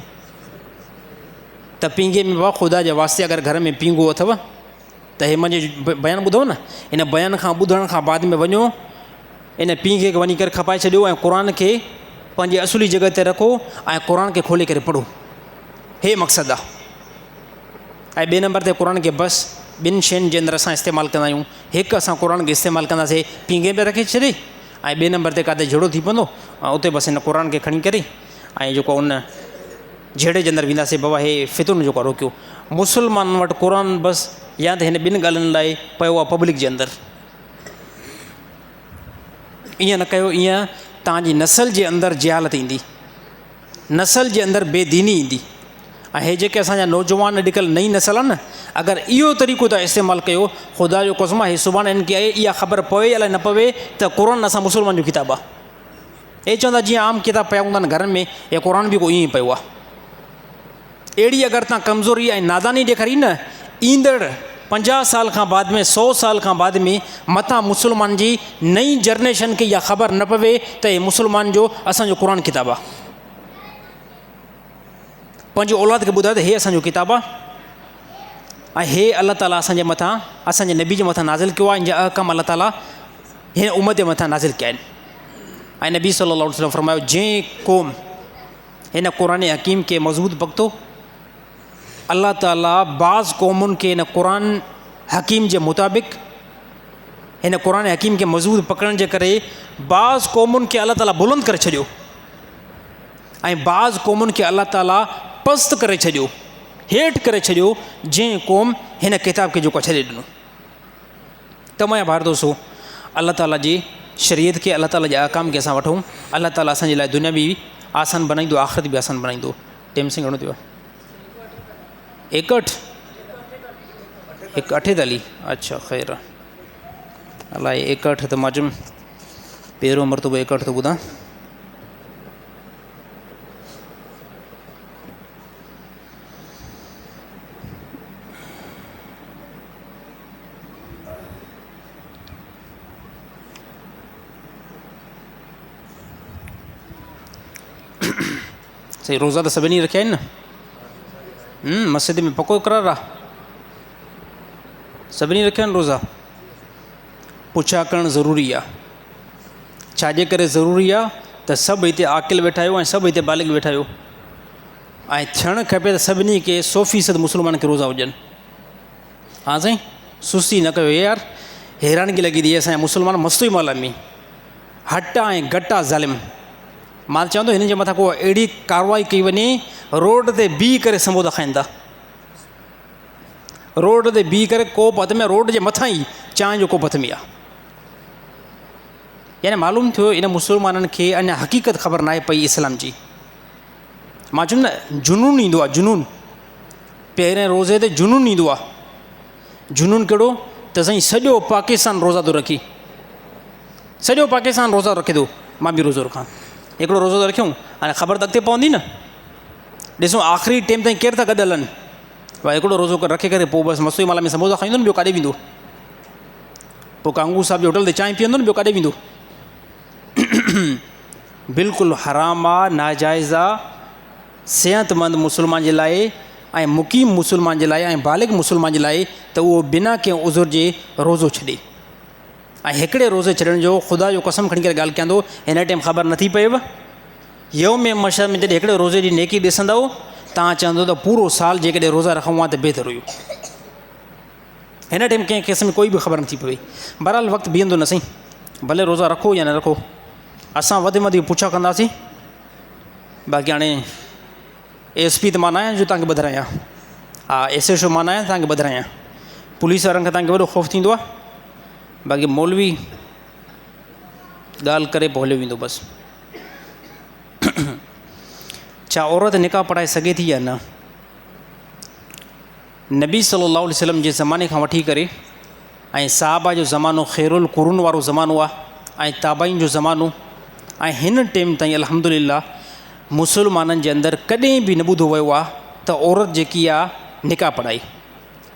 ته پينگهي ۾ بابا خدا جي واسطي اگر گهر ۾ پينگهو اٿو ته هي منهنجو بيان ٻڌو نه، هن بيان کان ٻڌڻ کان بعد ۾ وڃو ان پينگهي کي وڃي ڪري کپائي ڇڏيو ۽ قرآن کي پنهنجي اصلي جڳهه تي رکو ۽ قرآن کي کولي ڪري پڙهو. هي مقصد آ. ۽ ٻئي نمبر تي قرآن کي بس ٻن شين جي اندر اسان استعمال ڪندا آهيون. هڪ اسان قرآن کي استعمال ڪنداسي پينگهي ۾ رکي ڇڏي ۽ ٻئي نمبر تي ڪاٿي جهيڙو ٿي پوندو ۽ اتي بس ان قرآن کي کڻي ڪري ۽ جيڪو ان جهيڙي جي اندر وينداسي بابا هي فتنو جيڪو روڪيو. مسلمانن وٽ قرآن بس يا ته هن ٻن ڳالهين لاء پيو آ پبلڪ جي اندر. ائين نه ڪيو ائين توهان جي نسل جي اندر جهالت ايندي، نسل جي اندر بي ديني ايندي. ۽ هي جيڪي اسان جا نوجوان اڄڪلهه نئين نسل آهن نه اگر اهو طريقو توهان استعمال ڪيو خدا جو قسم آهي سڀاڻي هنن کي اها خبر پوي الائي نه پوي ته قرآن اسان مسلمان جو ڪتاب آهي. هي چوندا جيئن عام ڪتاب پيا هوندا آهن گهرن ۾ هي قرآن به ڪو ائين ئي پيو آهي. اهڙي اگر تان ڪمزوري ۽ ناداني ڏيکاري نه ايندڙ 50 سال کان بعد ۾ 100 سال کان بعد ۾ متان مسلمان جي نئين جرنيشن کي اها خبر نه پوي ته هي مسلمان جو اسان جو قرآن ڪتاب آ. پنهنجي اولاد کي ٻڌايو ته هي اسان جو ڪتاب آ ۽ هي الله تعالي اسان جي مٿان اسان جي نبي جي مٿان نازل ڪيو آ ان جا احڪام الله تعالي هن امت جي مٿان نازل ڪيا آهن. ۽ نبي صلي الله عليه وسلم فرمايو جنهن قوم هن قرآن حڪيم کي مضبوط پڪتو، الله تعالي بعض قومن کي هن قرآن حڪيم جي مطابق هن قرآن حڪيم کي مضبوط پڪڙڻ جي ڪري بعض قومن کي الله تعالي بلند ڪري ڇڏيو ۽ بعض قومن کي الله تعالي پست ڪري ڇڏيو، هيٺ ڪري ڇڏيو، جنهن قوم هن ڪتاب کي جيڪو ڇڏي ڏنو. ته منهنجا ڀائر دوستو الله تعاليٰ جي شريعت کي الله تعاليٰ جي احڪام کي اسان وٺون، الله تعاليٰ اسان جي لاء دنيا به آسان بنائيندو آخرت به آسان بنائيندو. ٽيم سائين گهڻو ٿيو آهي؟ ايڪهٺ هڪ اٺيتاليهه اڇا خير آهي الائي ايڪهٺ ته مان چيم پهريون مرتبو ايڪهٺ ٿو ٻڌان. سائين روزا ته سڀني رکيا آهن نه مسجد ۾ پڪو اقرار آ سڀني رکيا آهن روزا پڇا ڪرڻ ضروري آ ڇاجي ڪري ضروري آ ته سڀ هتي عاقل ويٺا آهيو ۽ سڀ هتي بالغ ويٺا آهيو ۽ ٿيڻ کپي ته سڀني کي 100% مسلمان کي روزا هجن ها سائين سستي نه ڪيو يار حيرانگي لڳي ٿي اسان جا مسلمان مستو ئي مال ۾ هٽا ۽ گٽا ظالم مان چوان ٿو هنن جي مٿان ڪو اهڙي ڪارروائي ڪئي وڃي روڊ تي بيهي ڪري سمبودا کائن ٿا روڊ تي بيهي ڪري ڪوپ هٿ ۾ روڊ جي مٿان ئي چانهه جو ڪوپ هٿ ۾ آ يعني معلوم ٿيو ان مسلمانن کي اڃا حقيقت خبر ناهي پئي اسلام جي مان چيم نه جنون ايندو آهي جنون پهرين روزي تي جنون ايندو آهي جنون ڪهڙو ته سائين سڄو پاڪستان روزا ٿو رکي سڄو پاڪستان روزا رکي ٿو مان به روزو رکان هڪڙو روزو ته رکيون هاڻي خبر ته اڳتي پوندي نه ڏسون آخري ٽيم تائين ڪير ٿا گڏ هلن ڀائي هڪڙو روزو رکي ڪري پوء بس مسوئي مالا ۾ سموسا کائيندو نه ٻيو ڪاڏي ويندو پوء ڪانگو صاحب جي هوٽل تي چانهه پيئندو نه ٻيو ڪاڏي ويندو بلڪل حرام آ ناجائز آ صحت مند مسلمان جي لاء ۽ مقيم مسلمان جي لاء ۽ بالغ مسلمان جي لاء ته اهو بنا ڪنهن عذر جي روزو ڇڏي. ۽ هڪڙي روزي ڇڏڻ جو خدا جو قسم کڻي ڪري ڳالهه ڪيان ٿو هن ٽائيم خبر نٿي پئيو. يوم محشر ۾ جڏهن هڪڙي روزي جي نيڪي ڏسندؤ تان چوندو ته پورو سال جيڪڏهن روزا رکون ها ته بهتر هيو. هن ٽائيم ڪنهن قسم جي ڪوئي به خبر نٿي پوي. بهرحال وقت بيهندو نه سائين، ڀلي روزا رکو يا نه رکو، اسان وڌ ۾ وڌ پڇا ڪنداسين. باقي هاڻي ايس پي ته مان نه آهيان جو تانکي ٻڌرايان، ها ايس ايڇ او مان نه آهيان تانکي ٻڌرايان. پوليس وارن کان تانکي وڏو خوف ٿيندو آهي، باقي مولوي ڳالهه ڪري پوء هليو ويندو بس. ڇا عورت نڪاح پڙهائي سگهي ٿي يا نه؟ نبي صلي الله عليه وسلم جي زماني کان وٺي ڪري ۽ صحابه جو زمانو خير القرون وارو زمانو آهي ۽ تابعين جو زمانو ۽ هن ٽيم تائين الحمد لله مسلمانن جي اندر ڪڏهن به نه ٻڌو ويو آهي ته عورت جيڪي آهي نڪاح پڙهائي،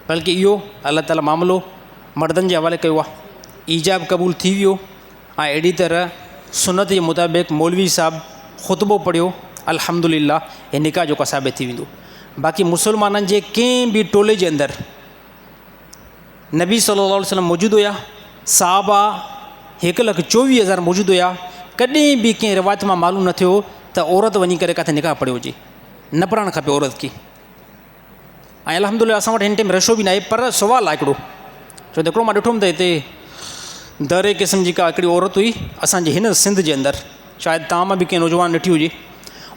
بلڪه اهو الله تعالي معاملو مردن جي حوالي ڪيو آهي. ايجاب قبول ٿي ويو ۽ اهڙي طرح سنت جي مطابق مولوي صاحب خطبو پڙهيو، الحمد لله هي نڪاح جيڪو ثابت ٿي ويندو. باقي مسلمانن جي ڪنهن به ٽولي جي اندر نبي صلي الله عليه وسلم موجود هيا، صحابه هڪ لک چوويهه هزار موجود هيا، ڪڏهن به ڪنهن روايت مان معلوم نه ٿيو ته عورت وڃي ڪري ڪاٿي نڪاح پڙهيو هجي. نه پڙهڻ کپي عورت کي. ۽ الحمد لله اسان وٽ هن ٽائيم رشو به ناهي، پر سوال آهي هڪڙو، ڇو ته هڪڙو مان ڏٺو ته هتي دري قسم جي ڪا هڪڙي عورت هئي اسانجي هن سنڌ جي اندر، شايد توهان مان به ڪنهن نوجوان ڏٺي هجي،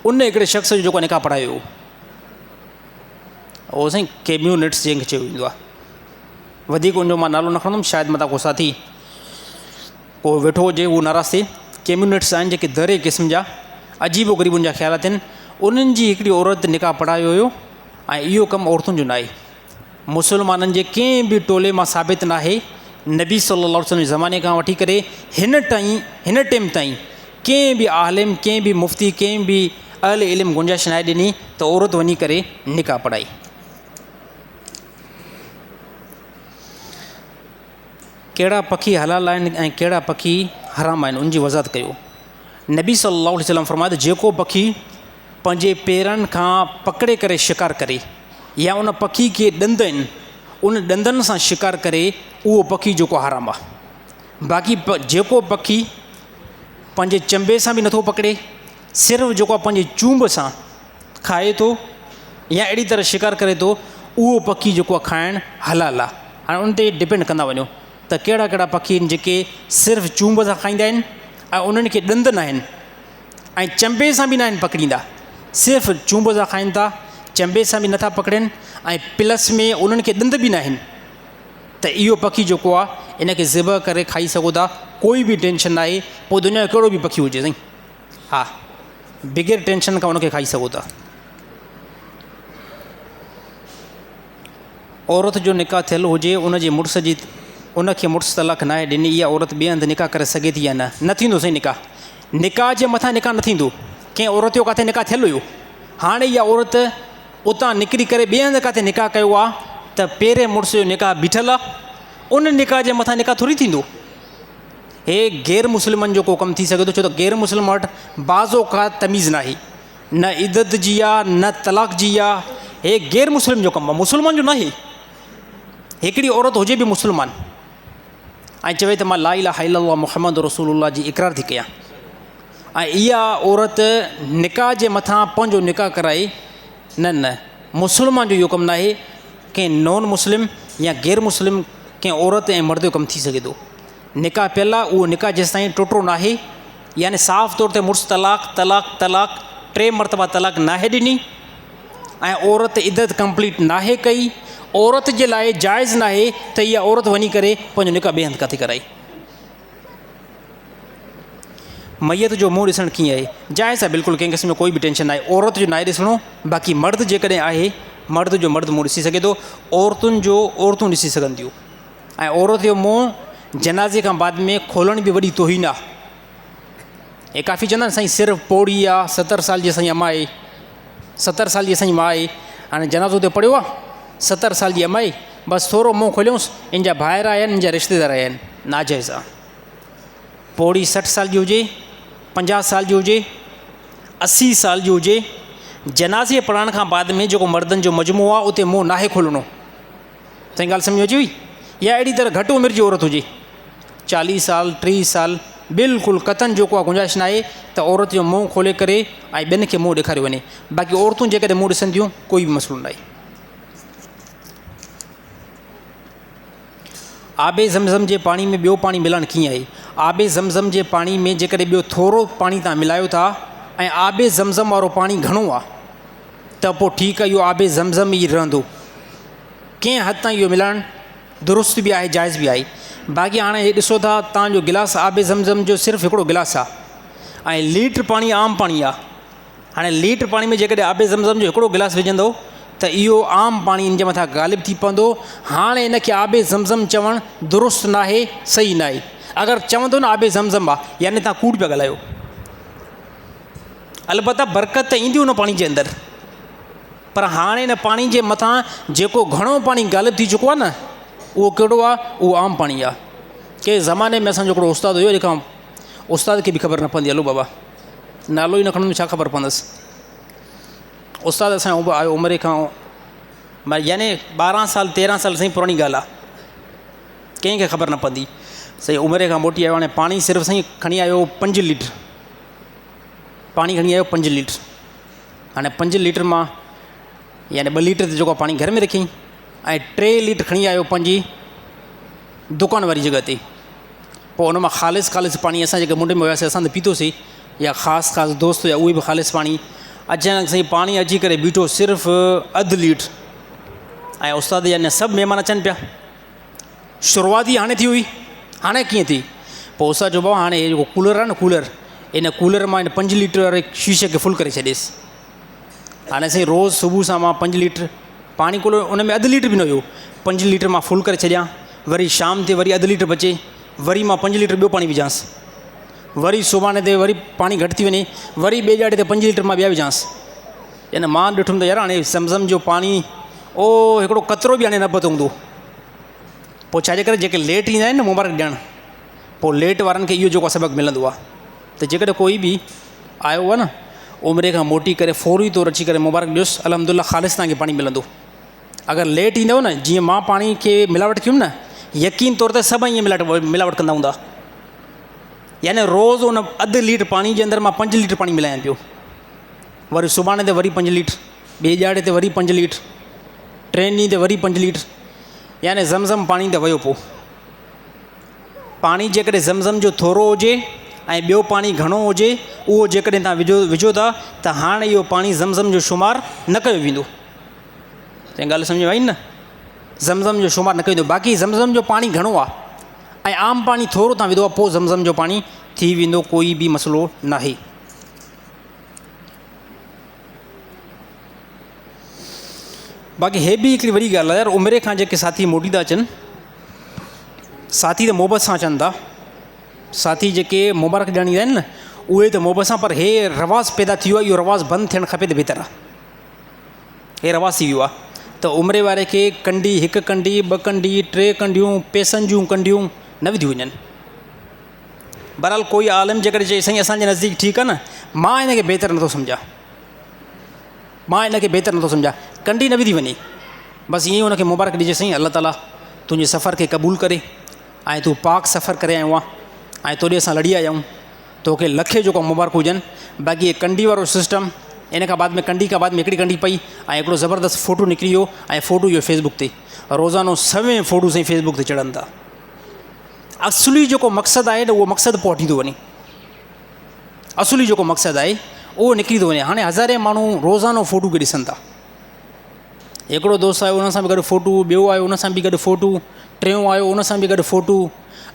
ان هڪڙي شخص جو جيڪو نڪاح پڙهايو هو، اهو سائين ڪيميونٽس جنهن کي چيو ويندو آهي، وڌيڪ ان جو مان نالو نه کڻندم، شايد متان ڪو ساٿي ڪو ويٺو هجي اهو ناراض ٿئي. ڪيميونٽس آهن جيڪي دري قسم جا عجيب و غريب ان جا خيالات آهن، انهن جي هڪڙي عورت نڪاح پڙهايو هيو ۽ اهو ڪم عورتن جو ناهي، مسلمانن جي ڪنهن به ٽولي مان ثابت ناهي. نبي صلي الله عليه وسلم جي زماني کان وٺي ڪري هن ٽائين هن ٽيم تائين ڪنهن به عالم، ڪنهن به مفتي، ڪنهن به اهل علم گنجائش ناهي ڏني ته عورت وڃي ڪري نڪاح پڙهائي. ڪهڙا پکي حلال آهن ۽ ڪهڙا پکي حرام آهن ان جي وضاحت ڪيو. نبي صلي الله عليه وسلم فرمايو ته جيڪو پکي پنهنجي پيرن کان پڪڙي ڪري شڪار ڪري يا ان پکي کي ڏند آهن ان ڏندن سان شڪار ڪري اهو پکي جيڪو حرام آهي. باقي جيڪو پکي پنهنجي چنبي سان به نٿو پڪڙي، صرف جيڪو آهي پنهنجي چونب سان کائي ٿو يا اهڙي طرح شڪار ڪري ٿو، اهو پکي جيڪو آهي کائڻ حلال آهي. هاڻي ان تي ڊپينڊ ڪندا وڃو ته ڪهڙا ڪهڙا پکي آهن جيڪي صرف چونب سان کائيندا آهن ۽ انهن کي ڏند ناهن ۽ چنبي سان به ناهن پڪڙيندا، صرف چونب سان کائين ٿا، چنبي سان به نٿا پڪڙين ۽ پلس ۾ انهن کي ڏند به ناهن، ته اهو پکي جيڪو آهي ان کي ذبح ڪري کائي سگهو ٿا، ڪوئي به ٽينشن ناهي، پوء دنيا جو ڪهڙو به پکي هجي سائين، ها بغير ٽينشن کان ان کي کائي سگهو ٿا. عورت جو نڪاح ٿيل هجي ان جي مڙس جي ان کي مڙس طلاق ناهي ڏني، اها عورت ٻئي هنڌ نڪاح ڪري سگهي ٿي يا نه؟ نه ٿيندو سائين نڪاح، نڪاح جي مٿان نڪاح نه ٿيندو. ڪنهن عورت جو ڪاٿي نڪاح ٿيل هيو، هاڻي اها عورت اتان نڪري ڪري ٻئي هنڌ ڪاٿي نڪاح ڪيو آ ته پهرين مڙس جو نڪاح بيٺل آ، ان نڪاح جي مٿان نڪاح ٿوري ٿيندو. هي غير مسلمن جو ڪو ڪم ٿي سگهي ٿو، ڇو ته غير مسلم وٽ بعض اوقات تميز ناهي، نه عدت جي آ نه طلاق جي آ، هي غير مسلم جو ڪم آ، مسلمان جو ناهي. هڪڙي عورت هجي به مسلمان ۽ چوي ته مان لا اله الا الله محمد رسول الله جي اقرار ٿي ڪيان ۽ اها عورت نڪاح جي مٿان پنهنجو نڪاح ڪرائي، نه نه مسلمان جو اهو ڪم ناهي، ڪنهن نان مسلم يا غير مسلم ڪنهن عورت ۽ مرد جو ڪم ٿي سگهي ٿو. نڪاح پيل آ اهو نڪاح جيستائين ٽٽو ناهي، يعني صاف طور تي مڙس طلاق طلاق طلاق ٽي مرتبا طلاق ناهي ڏني ۽ عورت عدت ڪمپليٽ ناهي ڪئي، عورت جي لاء جائز ناهي ته اها عورت وڃي ڪري پنهنجو نڪاح ٻئي هنڌ ڪاٿي ڪرائي. ميت جو منهن ڏسڻ ڪيئن آهي؟ جائز آهي بلڪل ڪنهن قسم جو ڪوئي به ٽينشن ناهي، عورت جو ناهي ڏسڻو، باقي مرد جيڪڏهن آهي مرد جو مرد منهن ڏسي سگهي ٿو، عورتن جو عورتون ڏسي سگهن ٿيون ۽ عورت جو منهن جنازي کان بعد ۾ کولڻ به وڏي توهين آهي. هي ڪافي چوندا آهن سائين صرف پوڙهي آهي، 70 سال جي اسان جي اما آهي، 70 سال جي اسان جي ماء آهي، هاڻي جنازو ته پڙهيو آهي، 70 سال جي اما آهي، بس ٿورو منهن کوليونس ان جا ڀائر آيا آهن ان جا رشتيدار آيا آهن، ناجائز آهي. پوڙهي 60 سال جي هجي، 50 سال جي هجي، 80 سال جي هجي، جنازي پڙهڻ کان بعد ۾ جيڪو مردن جو مجموعو آهي اتي منهن ناهي کولڻو. سائين ڳالهه سمجهه ۾ اچي وئي؟ يا اهڙي طرح گهٽ عمر جي عورت هجي چاليهه سال ٽيهه سال بلڪل قطعن جو ڪا گنجائش ناهي ته عورت جو منهن کولي ڪري ۽ ٻين کي منهن ڏيکاريو وڃي باقي عورتون جيڪڏهن منهن ڏسن ٿيون ڪوئي به مسئلو ناهي. آب زمزم جي پاڻي ۾ ٻيو پاڻي ملائڻ ڪيئن آهي؟ آب زمزم جي پاڻي ۾ جيڪڏهن ٻيو ٿورو پاڻي تان ملايو ٿا ۽ آب زمزم وارو پاڻي گهڻو آهي ته پوء ٺيڪ آهي اهو آب زمزم ئي رهندو. ڪنهن حد تائين اهو ملائڻ درست به آهي جائز به آهي. باقي هاڻي هي ڏسو ٿا تان جو گلاس آب زمزم جو صرف هڪڙو گلاس آهي ۽ ليٽر پاڻي عام پاڻي آهي. هاڻي ليٽر پاڻي ۾ جيڪڏهن آب زمزم جو هڪڙو گلاس وجهندو ته اهو عام پاڻي ان جي مٿان غالب ٿي پوندو. هاڻي ان کي آب زمزم چوڻ درست ناهي، صحيح ناهي. اگر چوندو نه آب زمزم آ يعني تان ڪوڙ پيا ڳالهايو. البته برڪت ته ايندي ان پاڻي جي اندر پر هاڻي ان پاڻي جي مٿان جيڪو گهڻو پاڻي غالب ٿي چڪو آ نه اهو ڪهڙو آ اهو عام پاڻي آ. ڪنهن زماني ۾ اسان جو هڪڙو استاد هيو جيڪا استاد کي به خبر نه پوندي هلو بابا. نالو ئي نه کڻندم ڇا خبر پوندس. استاد اسان جو آيو عمري کان يعني 12 سال 13 سال سائين پراڻي ڳالهه آ ڪنهن کي خبر نه پوندي سائين عمري کان موٽي آيو هاڻي پاڻي صرف سائين کڻي آيو 5 ليٽر پاڻي کڻي آيو 5 ليٽر هاڻي 5 ليٽر مان يعني 2 ليٽر ته جيڪو پاڻي گهر ۾ رکيائين ۽ 3 ليٽر کڻي آيو پنهنجي دڪان واري جڳهه تي پوء ان مان خالص خالص پاڻي اسان جيڪي منڍ ۾ وياسي اسان ته پيتوسي يا خاص خاص دوست هيا اهي به خالص پاڻي اچانڪ سائين پاڻي اچي ڪري بيٺو صرف اڌ ليٽر ۽ استاد جا اڃا سڀ مهمان اچن پيا شروعات ئي هاڻي ٿي هئي هاڻي ڪيئن ٿي پوء استاد چيو بابا هاڻي هي جيڪو ڪولر آهي نه ڪولر ان ڪولر مان هن پنج ليٽر واري شيشي کي فل ڪري ڇڏيس هاڻي سائين روز صبح سان مان پنج ليٽر پاڻي ڪولر ان ۾ اڌ ليٽر به نه هيو پنج ليٽر مان فل ڪري ڇڏيان وري شام تي وري اڌ ليٽر بچي وري مان پنج ليٽر ٻيو پاڻي وجهانس وري سڀاڻي تي وري پاڻي گهٽ ٿي وڃي وري ٻئي ڏهاڙي تي پنج ليٽر مان ٻيا وجهانس يعني مان ڏٺم ته يار هاڻي زمزم جو پاڻي او هڪڙو قطرو به هاڻي نه پتو هوندو پوء ڇاجي ڪري جيڪي ليٽ ايندا آهن نه مبارڪ ڏيڻ پوء ليٽ وارن کي اهو جيڪو سبق ملندو آهي ته جيڪڏهن ڪوئي به آيو آهي نه عمري کان موٽي ڪري فوري طور اچي ڪري مبارڪ ڏيوس الحمد لله خالص توهان کي پاڻي ملندو اگر ليٽ ايندو نه جيئن مان پاڻي کي ملاوٽ ڪيم نه يقين طور تي سڀ ائين ملاوٽ ملاوٽ ڪندا هوندا يعني روز ان اڌ ليٽر پاڻي جي اندر مان پنج ليٽر پاڻي ملايان پيو وري سڀاڻي تي وري پنج ليٽر ٻئي ڏهاڙي تي وري پنج ليٽر ٽئين ڏينهن تي وري پنج ليٽر يعني زمزم پاڻي ته ويو پوء پاڻي جيڪڏهن زمزم جو ٿورو هجي ۽ ٻيو پاڻي گهڻو هجي اهو جيڪڏهن توهان وجهو وجهو ٿا ته هاڻ اهو پاڻي زمزم جو شمار نه ڪيو ويندو. تنهن ڳالهه سمجهه ۾ آئي نه زمزم جو شمار نه ڪيو ويندو باقي زمزم جو پاڻي گهڻو آهي ۽ عام پاڻي ٿورو توهان وڌو آهي پوء زمزم جو پاڻي ٿي ويندو ڪوئي به مسئلو ناهي. باقي هي به هڪڙي وڏي ڳالهه آهي يار عمري کان جيڪي ساٿي موٽي ٿا اچن ساٿي ته محبت سان اچن ٿا ساٿي جيڪي مبارڪ ڏيڻ ايندا آهن نه اهي ته محبت سان پر هي رواج پيدا ٿي ويو آهي اهو رواج بند ٿيڻ کپي ته بهتر آهي هي رواج ٿي ويو آهي ته عمري واري کي ڪنڊي هڪ ڪنڊي ٻه ڪنڊي ٽي ڪنڊيون پئسن جون ڪنڊيون نه وڌيون وڃن بهرحال ڪوئي عالم جيڪڏهن چئي سائين اسانجي نزديڪ ٺيڪ آهي نه مان هن کي بهتر نٿو سمجهان مان ان کي بهتر نٿو سمجهان. ڪنڊي نه وڌي وڃي. بس ائين ئي ان کي مبارڪ ڏجي سائين الله تعاليٰ تنهنجي سفر کي قبول ڪري ۽ تون پاڪ سفر ڪري آيو آهين ۽ توڏي اسان لڙي آيا آهيون توکي لکين جيڪو مبارڪون هجن باقي هي ڪنڊي وارو سسٽم ان کان بعد ۾ ڪنڊي کان بعد ۾ هڪڙي ڪنڊي پئي ۽ هڪڙو زبردست فوٽو نڪري ويو ۽ فوٽو اهو فيسبوڪ تي روزانو سوين فوٽو سائين فيسبوڪ تي چڙهن ٿا اصلي جيڪو مقصد آهي نه اهو مقصد پوء ٿو وڃي اصلي جيڪو مقصد آهي اهو نڪري ٿو وڃي هاڻي هزارين ماڻهو روزانو فوٽو کي ڏسن ٿا هڪڙو دوست آيو ان سان به گڏ فوٽو ٻيو آيو ان سان به گڏ فوٽو ٽيون آيو ان سان به گڏ فوٽو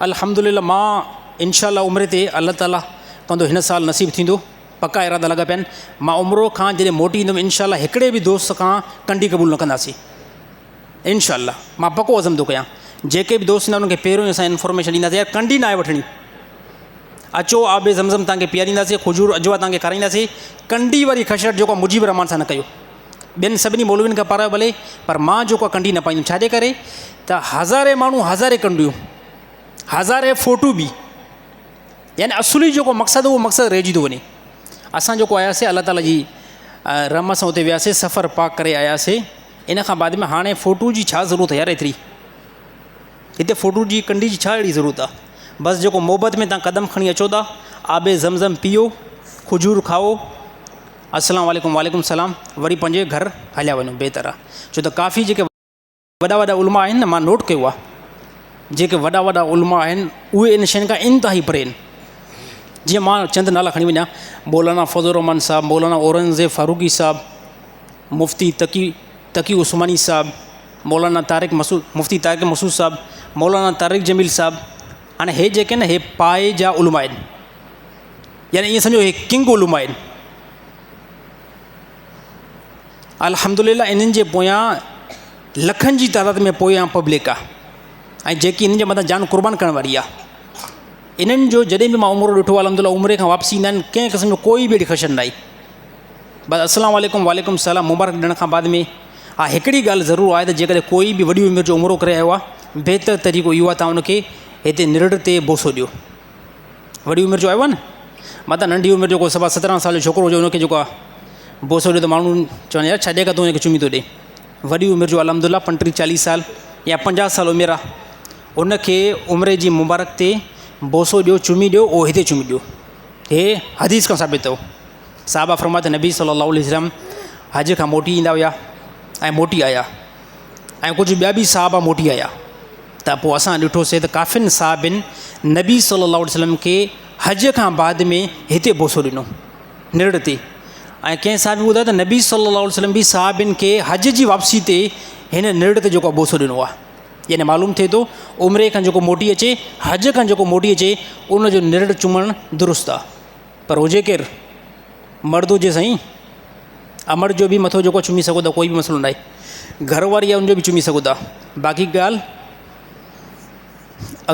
الحمد لله مان انشاء الله عمري تي الله تعاليٰ ڪندو هن سال نصيب ٿيندو پڪا ارادا لڳا پيا آهن مان عمرو کان جڏهن موٽي ايندم انشاء الله هڪڙي به دوست کان ڪنڊي قبول نه ڪنداسين انشاء الله مان پڪو عزم ٿو ڪيان جيڪي به دوست ايندا انهن کي پهريون ئي اسان انفارميشن ڏينداسين يار ڪنڊي ناهي وٺڻي اچو آب زمزم تان کي پيارينداسين کجور اجوا تان کي کارائينداسين ڪنڊي واري خشرت جيڪو مجيب الرحمان سان نه ڪيو ٻين سڀني مولوين کي پارايو ڀلي پر مان جيڪو ڪنڊي نه پائيندم ڇاجي ڪري ته هزارين ماڻهو هزارين ڪنڊيون هزارين فوٽو به يعني اصلي جيڪو مقصد اهو مقصد رهجي ٿو وڃي اسان جيڪو آياسي الله تعالي جي رحمت سان اتي وياسي سفر پاڪ ڪري آياسي ان کان بعد ۾ هاڻي فوٽو جي ڇا ضرورت آهي يار ايتري هتي فوٽو جي ڪنڊي جي ڇا اهڙي ضرورت آهي بس جيڪو محبت ۾ تان قدم کڻي اچو ٿا آب زم زم پيئو کجور کائو السلام عليڪم وعليڪم السلام وري پنهنجي گهر هليا وڃو بهتر آهي ڇو ته ڪافي جيڪي وڏا وڏا علماء آهن نه مان نوٽ ڪيو آهي جيڪي وڏا وڏا علماء آهن اهي ان شين کان انتهائي پري آهن جيئن مان چند نالا کڻي وڃان مولانا فضل الرحمان صاحب مولانا اورنگزيب فاروقي صاحب مفتي تقي تقي عثماني صاحب مولانا طارق مسعود مفتي طارق مسعود صاحب مولانا طارق جميل صاحب هاڻي هي جيڪي آهن هي پائي جا علماء آهن يعني ائين سمجهو هي ڪنگ علماء آهن الحمدلله انهن جي پويان لکن جي تعداد ۾ پويان پبلڪ آ ۽ جيڪي انهن جي مٿان جان قربان ڪرڻ واري آ انهن جو جڏهن به مان عمرو ڏٺو الحمدلله عمري کان واپسي ايندا آهن ڪنهن قسم جو ڪوئي به اهڙي خشن ناهي بس السلام عليڪم وعليڪم السلام مبارڪ ڏيڻ کان بعد ۾ ها هڪڙي ڳالهه ضرور آهي ته جيڪڏهن ڪوئي به وڏي عمر جو عمرو ڪري آيو آهي بهتر طريقو اهو آهي تان ان کي هتي نرڙ تي بوسو ڏيو وڏي عمر جو آيو آهي نه متان ننڍي عمر جو ڪو سوا سترهن سال جو ڇوڪرو هجي ان کي جيڪو آهي بوسو ڏيو ته ماڻهو چون يار ڇا جي ڪا تون هن کي چمي ٿو ڏي وڏي عمر جو الحمد لله پنٽيهه چاليهه سال يا پنجاهه سال عمر آهي ان کي عمري جي مبارڪ تي بوسو ڏيو چمي ڏيو اهو هتي چمي ڏيو هي حديث کان ثابت اٿو صحابه فرمايو ته نبي صلي الله عليه وسلم حج کان موٽي ايندا هيا ۽ موٽي آيا ۽ ڪجهه ٻيا به صحابه موٽي آيا ته پوء اسان ڏٺوسي ته ڪافين صحابين نبي صلي الله عليه وسلم کي حج کان بعد ۾ هتي بوسو ڏنو نرڙ تي ۽ ڪنهن صحابي ٻڌايو ته نبي صلي الله عليه وسلم به صحابين کي حج جي واپسي تي هن نرڙ تي جيڪو بوسو ڏنو آهي يعني معلوم ٿئي ٿو عمري کان جيڪو موٽي اچي حج کان جيڪو موٽي اچي ان جو نرڙ چمڻ درست آهي پر هجي ڪير مرد هجي سائين امڙ جو به مٿو جيڪو چمي سگهو ٿا ڪوئي به مسئلو ناهي گهر واري آهي ان جو به چمي سگهو ٿا باقي ڳالهه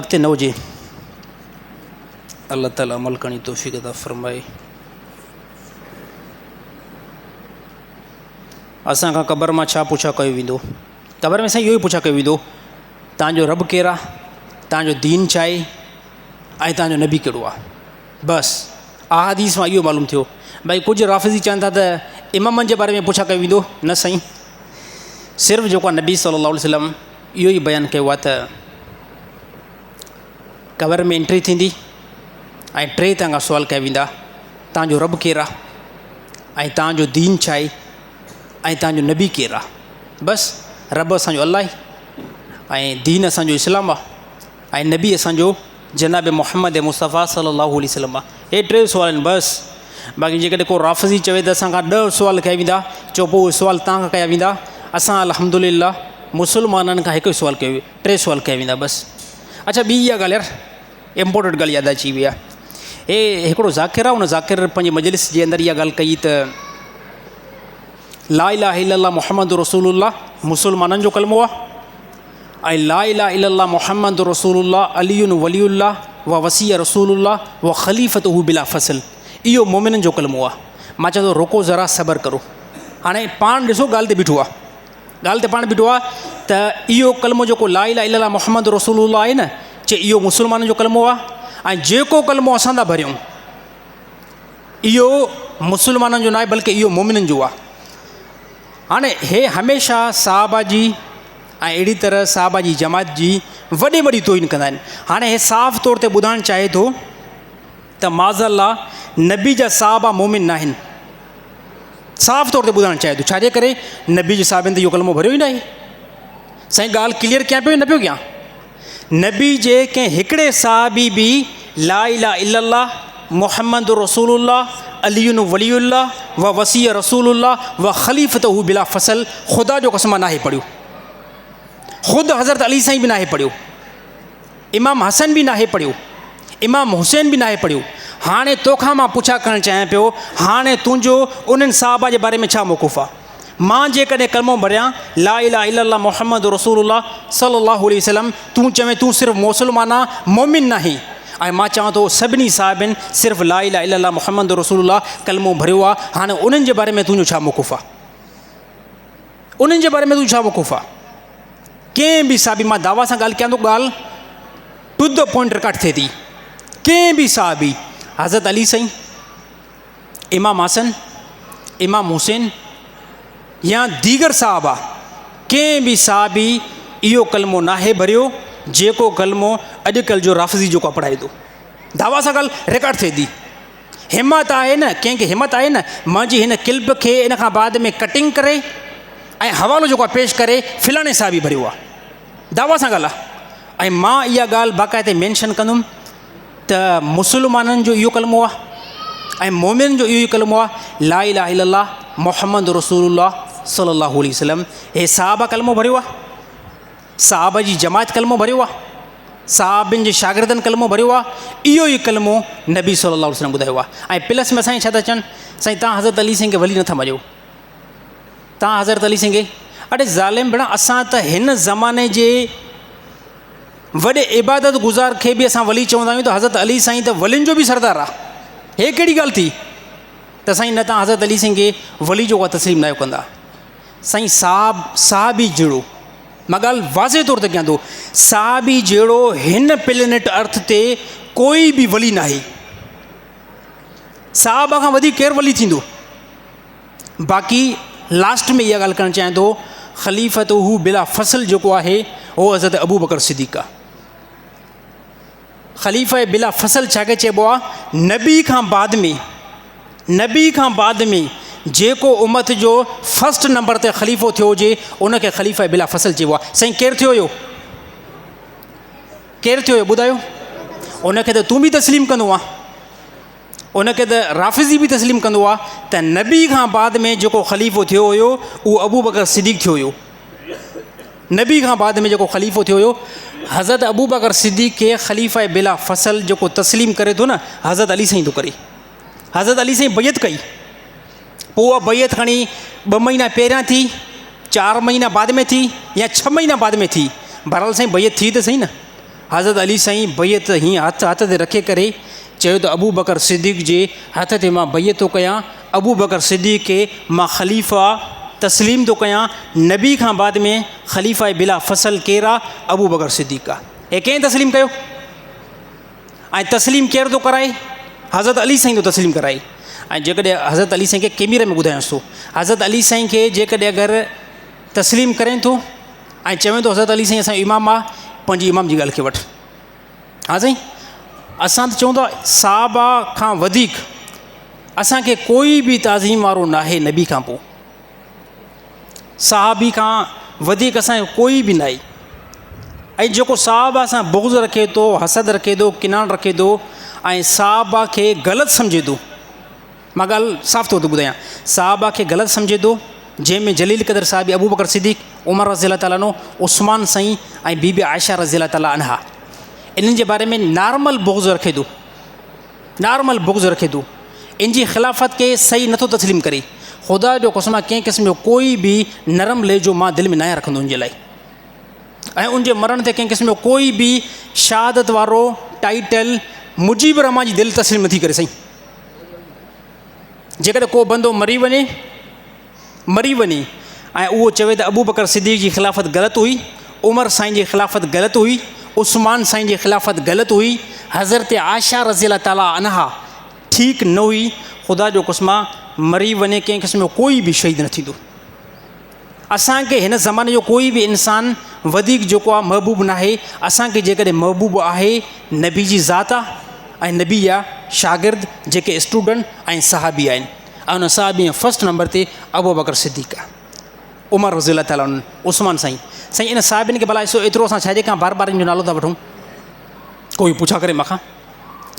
اڳتي نه هجي الله تعالي عمل ڪرڻ جي توفيق عطا فرمائي اسان کان قبر مان ڇا پڇا ڪيو ويندو قبر ۾ سائين اهو ئي پڇا ڪيو ويندو تانجو رب ڪير آهي تانجو دين ڇا آهي ۽ تانجو نبي ڪهڙو آهي بس احاديث مان اهو معلوم ٿيو ڀائي ڪجهه رافضي چون ٿا ته امامن جي باري ۾ پڇا ڪيو ويندو نه سائين صرف جيڪو نبي صلي الله عليه وسلم اهو ئي بيان ڪيو آهي ته قبر ۾ انٽري ٿيندي ۽ ٽي تان کان سوال ڪيا ويندا تانجو رب ڪير آهي ۽ تانجو دين ڇا آهي ۽ تانجو نبي ڪير آهي بس رب اسانجو الله آهي ۽ دين اسانجو اسلام آهي ۽ نبي اسانجو جناب محمد مصطفيٰ صلي الله عليه وسلم هي ٽي سوال آهن بس باقي جيڪڏهن ڪو رافضي چوي ته اسان کان ڏهه سوال ڪيا ويندا چئو پوء اهي سوال توهان کان ڪيا ويندا اسان الحمد لله مسلمانن کان هڪ ئي سوال ڪيو ٽي سوال ڪيا ويندا بس اڇا ٻي اها ڳالهه يار امپورٽنٽ ڳالهه ياد اچي وئي آهي هي هڪڙو ذاڪر آهي ان ذاڪر پنهنجي مجلس جي اندر اها ڳالهه ڪئي ته لا اله الا الله محمد رسول الله مسلمانن جو ڪلمو آهي ۽ لا اله الا الله محمد رسول الله علي ولي الله و وصي رسول الله و خليفته بلا فصل اهو مومنن جو ڪلمو آهي مان چوان ٿو رڪو ذرا صبر ڪرو هاڻي پاڻ ڏسو ڳالهه تي بيٺو آهي ڳالهه تي پاڻ بيٺو آهي ته اهو ڪلمو جيڪو لا اله الا الله محمد رسول الله آهي نه چي اهو مسلمانن جو ڪلمو آهي ۽ جيڪو ڪلمو اسان ٿا ڀريون اهو مسلمانن جو ناهي بلڪه اهو مومنن جو آهي هاڻي هي هميشه صحابه جي ۽ اهڙي طرح صحابه جي جماعت جي وڏي وڏي توهين ڪندا آهن هاڻي هي صاف طور تي ٻڌائڻ چاهي ٿو ته معاذ الله نبي جا صحابه مومن ناهن صاف طور تي ٻڌائڻ چاهي ٿو ڇاجي ڪري نبي جي صحابين ته اهو ڪلمو ڀريو ئي ناهي سائين ڳالهه ڪليئر ڪيان پيو نه پيو ڪيان نبي جي ڪنهن هڪڙي صحابي به لا اله الا الله محمد رسول الله علي ولي الله و وصي رسول الله و خليفته بلا فصل خدا جو قسم ناهي پڙهيو. خود حضرت علي سائين به ناهي پڙهيو. امام حسن به ناهي پڙهيو. امام حسين به ناهي پڙهيو. هاڻي توکان مان پڇا ڪرڻ چاهيان پيو هاڻي تنهنجو انهن صحابه جي باري ۾ ڇا موقف آهي؟ مان جيڪڏهن ڪلمو ڀريان لا اله الا الله محمد رسول الله صلي الله عليه وسلم تون چوين تون صرف مسلمان آن مومن ناهين ۽ مان چوان ٿو سڀني صحابين صرف لا اله الا الله محمد رسول الله ڪلمو ڀريو آ هاڻي انهن جي باري ۾ تنهنجو ڇا موقف آ انهن جي باري ۾ تنهنجو ڇا موقف آ ڪنهن به صحابي مان دعويٰ سان ڳالهه ڪيان ٿو ڳالهه ٽو the point record ٿئي ٿي ڪنهن به صحابي حضرت علي سائين امام حسن، امام حسين يا ديگر صحابه ڪنهن به صحابي اهو ڪلمو ناهي ڀريو جيڪو ڪلمو اڄڪلهه جو رافضي جيڪو پڙهائي ٿو. دعويٰ سان ڳالهه رڪارڊ ٿئي ٿي. همت آهي نه ڪنهن کي همت آهي نه منهنجي هن ڪلپ کي ان کان بعد ۾ ڪٽنگ ڪري ۽ حوالو جيڪو آهي پيش ڪري فلاڻي صحابي ڀريو آهي. دعويٰ سان ڳالهه آهي ۽ مان اها ڳالهه باقاعدي مينشن ڪندم ته مسلمانن جو اهو ڪلمو آهي ۽ مومنن جو اهو ئي ڪلمو آهي لا اله الا الله محمد رسول الله صلي الله عليه وسلم. هي صحابه ڪلمو ڀريو آهي، صحابه جي جماعت ڪلمو ڀريو آهي، صحابين جي شاگردن ڪلمو ڀريو آهي، اهو ئي ڪلمو نبي صلي الله عليه وسلم ٻڌايو آهي. ۽ پلس ۾ سائين ڇا ٿا چون، سائين تان حضرت علي سائين کي ولي نٿا مڃو، تان حضرت علي سائين کي، اڙي ظالم ڀيڻا اسان ته هن زماني جي وڏي عبادت گذار کي به اسان ولي چوندا آهيون ته حضرت علي سائين ته ولين جو به سردار آهي. هي ڪهڙي ڳالهه ٿي ته سائين نه تان حضرت علي سائين کي ولي جو ڪا تسليم ناهيو ڪندا. سائين صاحب صحابي جهڙو، مان ڳالهه واضح طور تي ڪيان ٿو، صحابي جهڙو هن پلينيٽ ارٿ تي ڪوئي به ولي ناهي. صحابه کان وڌيڪ ڪير ولي ٿيندو؟ باقي لاسٽ ۾ اها ڳالهه ڪرڻ چاهيان ٿو، خليفته بلا فصل جيڪو آهي اهو حضرت ابوبڪر صديق آهي. خليفه بلا فصل ڇا کي چئبو آهي؟ نبي کان بعد ۾ نبي کان بعد ۾ جيڪو امت جو فرسٽ نمبر تي خليفو ٿيو هجي ان کي خليفه بلا فصل چئبو آهي. سائين ڪير ٿيو هيو؟ ڪير ٿيو هيو ٻڌايو؟ ان کي ته تون به تسليم ڪندو آهين، ان کي ته رافضي به تسليم ڪندو آهي ته نبي کان بعد ۾ جيڪو خليفو ٿيو هيو اهو ابوبڪر صديق ٿيو هيو. نبي کان بعد ۾ جيڪو خليفو ٿيو هيو حضرت ابوبڪر صديق کي خليفه بلا فصل جيڪو تسليم ڪري ٿو نه حضرت علي سائين ٿو ڪري. حضرت علي سائين بيعت ڪئي، پوء اها بيعت کڻي ٻه مهينا پهريان ٿي، 4 مهينا بعد ۾ ٿي يا 6 مهينا بعد ۾ ٿي، بهرحال سائين بيعت ٿي ته سهي نه. حضرت علي سائين بيعت هيئن هٿ هٿ تي رکي ڪري چيو ته ابوبڪر صديق جي هٿ تي مان بيعت ٿو ڪيان، ابوبڪر صديق کي مان خليفه تسليم ٿو ڪيان، نبي کان بعد ۾ خليفه بلا فصل ڪير آ؟ ابوبڪر صديق آ. هي ڪنهن تسليم ڪيو؟ ۽ تسليم ڪير ٿو ڪرائي؟ حضرت علي سائين ٿو تسليم ڪرائي. ۽ جيڪڏهن حضرت علي سائين کي ڪيميري ۾ ٻڌايانس ٿو، حضرت علي سائين کي جيڪڏهن اگر تسليم ڪرين ٿو ۽ چوين ٿو حضرت علي سائين اسان جو امام آ، پنهنجي امام جي ڳالهه کي وٺ. ها سائين اسان ته چئون ٿا صحابه کان وڌيڪ اسان کي ڪوئي به تعظيم وارو ناهي نبي کان پوء. صحابي کان وڌيڪ اسان کي ڪوئي به ناهي. ۽ جيڪو صحابه سان بغض رکي ٿو، حسد رکي ٿو، ڪناڻ رکي ٿو ۽ صحابه کي غلط سمجهي ٿو، مان ڳالهه صاف طور تي ٻڌايان، صحابه کي غلط سمجهي ٿو، جنهن ۾ جليل قدر صحابي ابوبڪر صديق، عمر رضي الله تعالٰي عنه، عثمان سائين ۽ بي بي عائشه رضي الله تعالٰي عنها، انهن جي باري ۾ نارمل بغض رکي ٿو، نارمل بغض رکي ٿو، ان جي خلافت کي صحيح نٿو تسليم ڪري، خدا جو قسم آ ڪنهن قسم جو ڪوئي به نرم لهجو مان دل ۾ ناهيان رکندو ان جي لاء ۽ ان جي مرڻ تي ڪنهن قسم جو ڪوئي به شهادت وارو ٽائيٽل مجيب الرحمان جي دل تسليم نٿي ڪري. سائين جيڪڏهن ڪو بندو مري وڃي، مري وڃي ۽ اهو چوي ته ابوبڪر صديق جي خلافت غلط هئي، عمر سائين جي خلافت غلط هئي، عثمان سائين جي خلافت غلط هئي، حضرت عائشه رضي الله تعالٰي عنها ٺيڪ نه هئي، خدا جو قسم آ مري وڃي ڪنهن قسم جو ڪوئي به شهيد نه ٿيندو. اسان کي هن زماني جو ڪوئي به انسان وڌيڪ جيڪو آ محبوب ناهي، اسان کي جيڪڏهن محبوب آهي نبي جي ذات آ ۽ نبي جا شاگرد جيڪي اسٽوڊنٽ ۽ صحابي آهن ۽ ان صحابي ۾ فرسٽ نمبر تي ابوبڪر صديق آ، عمر رضي الله تعالٰي عنه، عثمان سائين. سائين ان صحابين کي ڀلا ڏسو ايترو اسان ڇا جي کان بار بار ان جو نالو ٿا وٺون؟ ڪوئي پڇا ڪري مان کان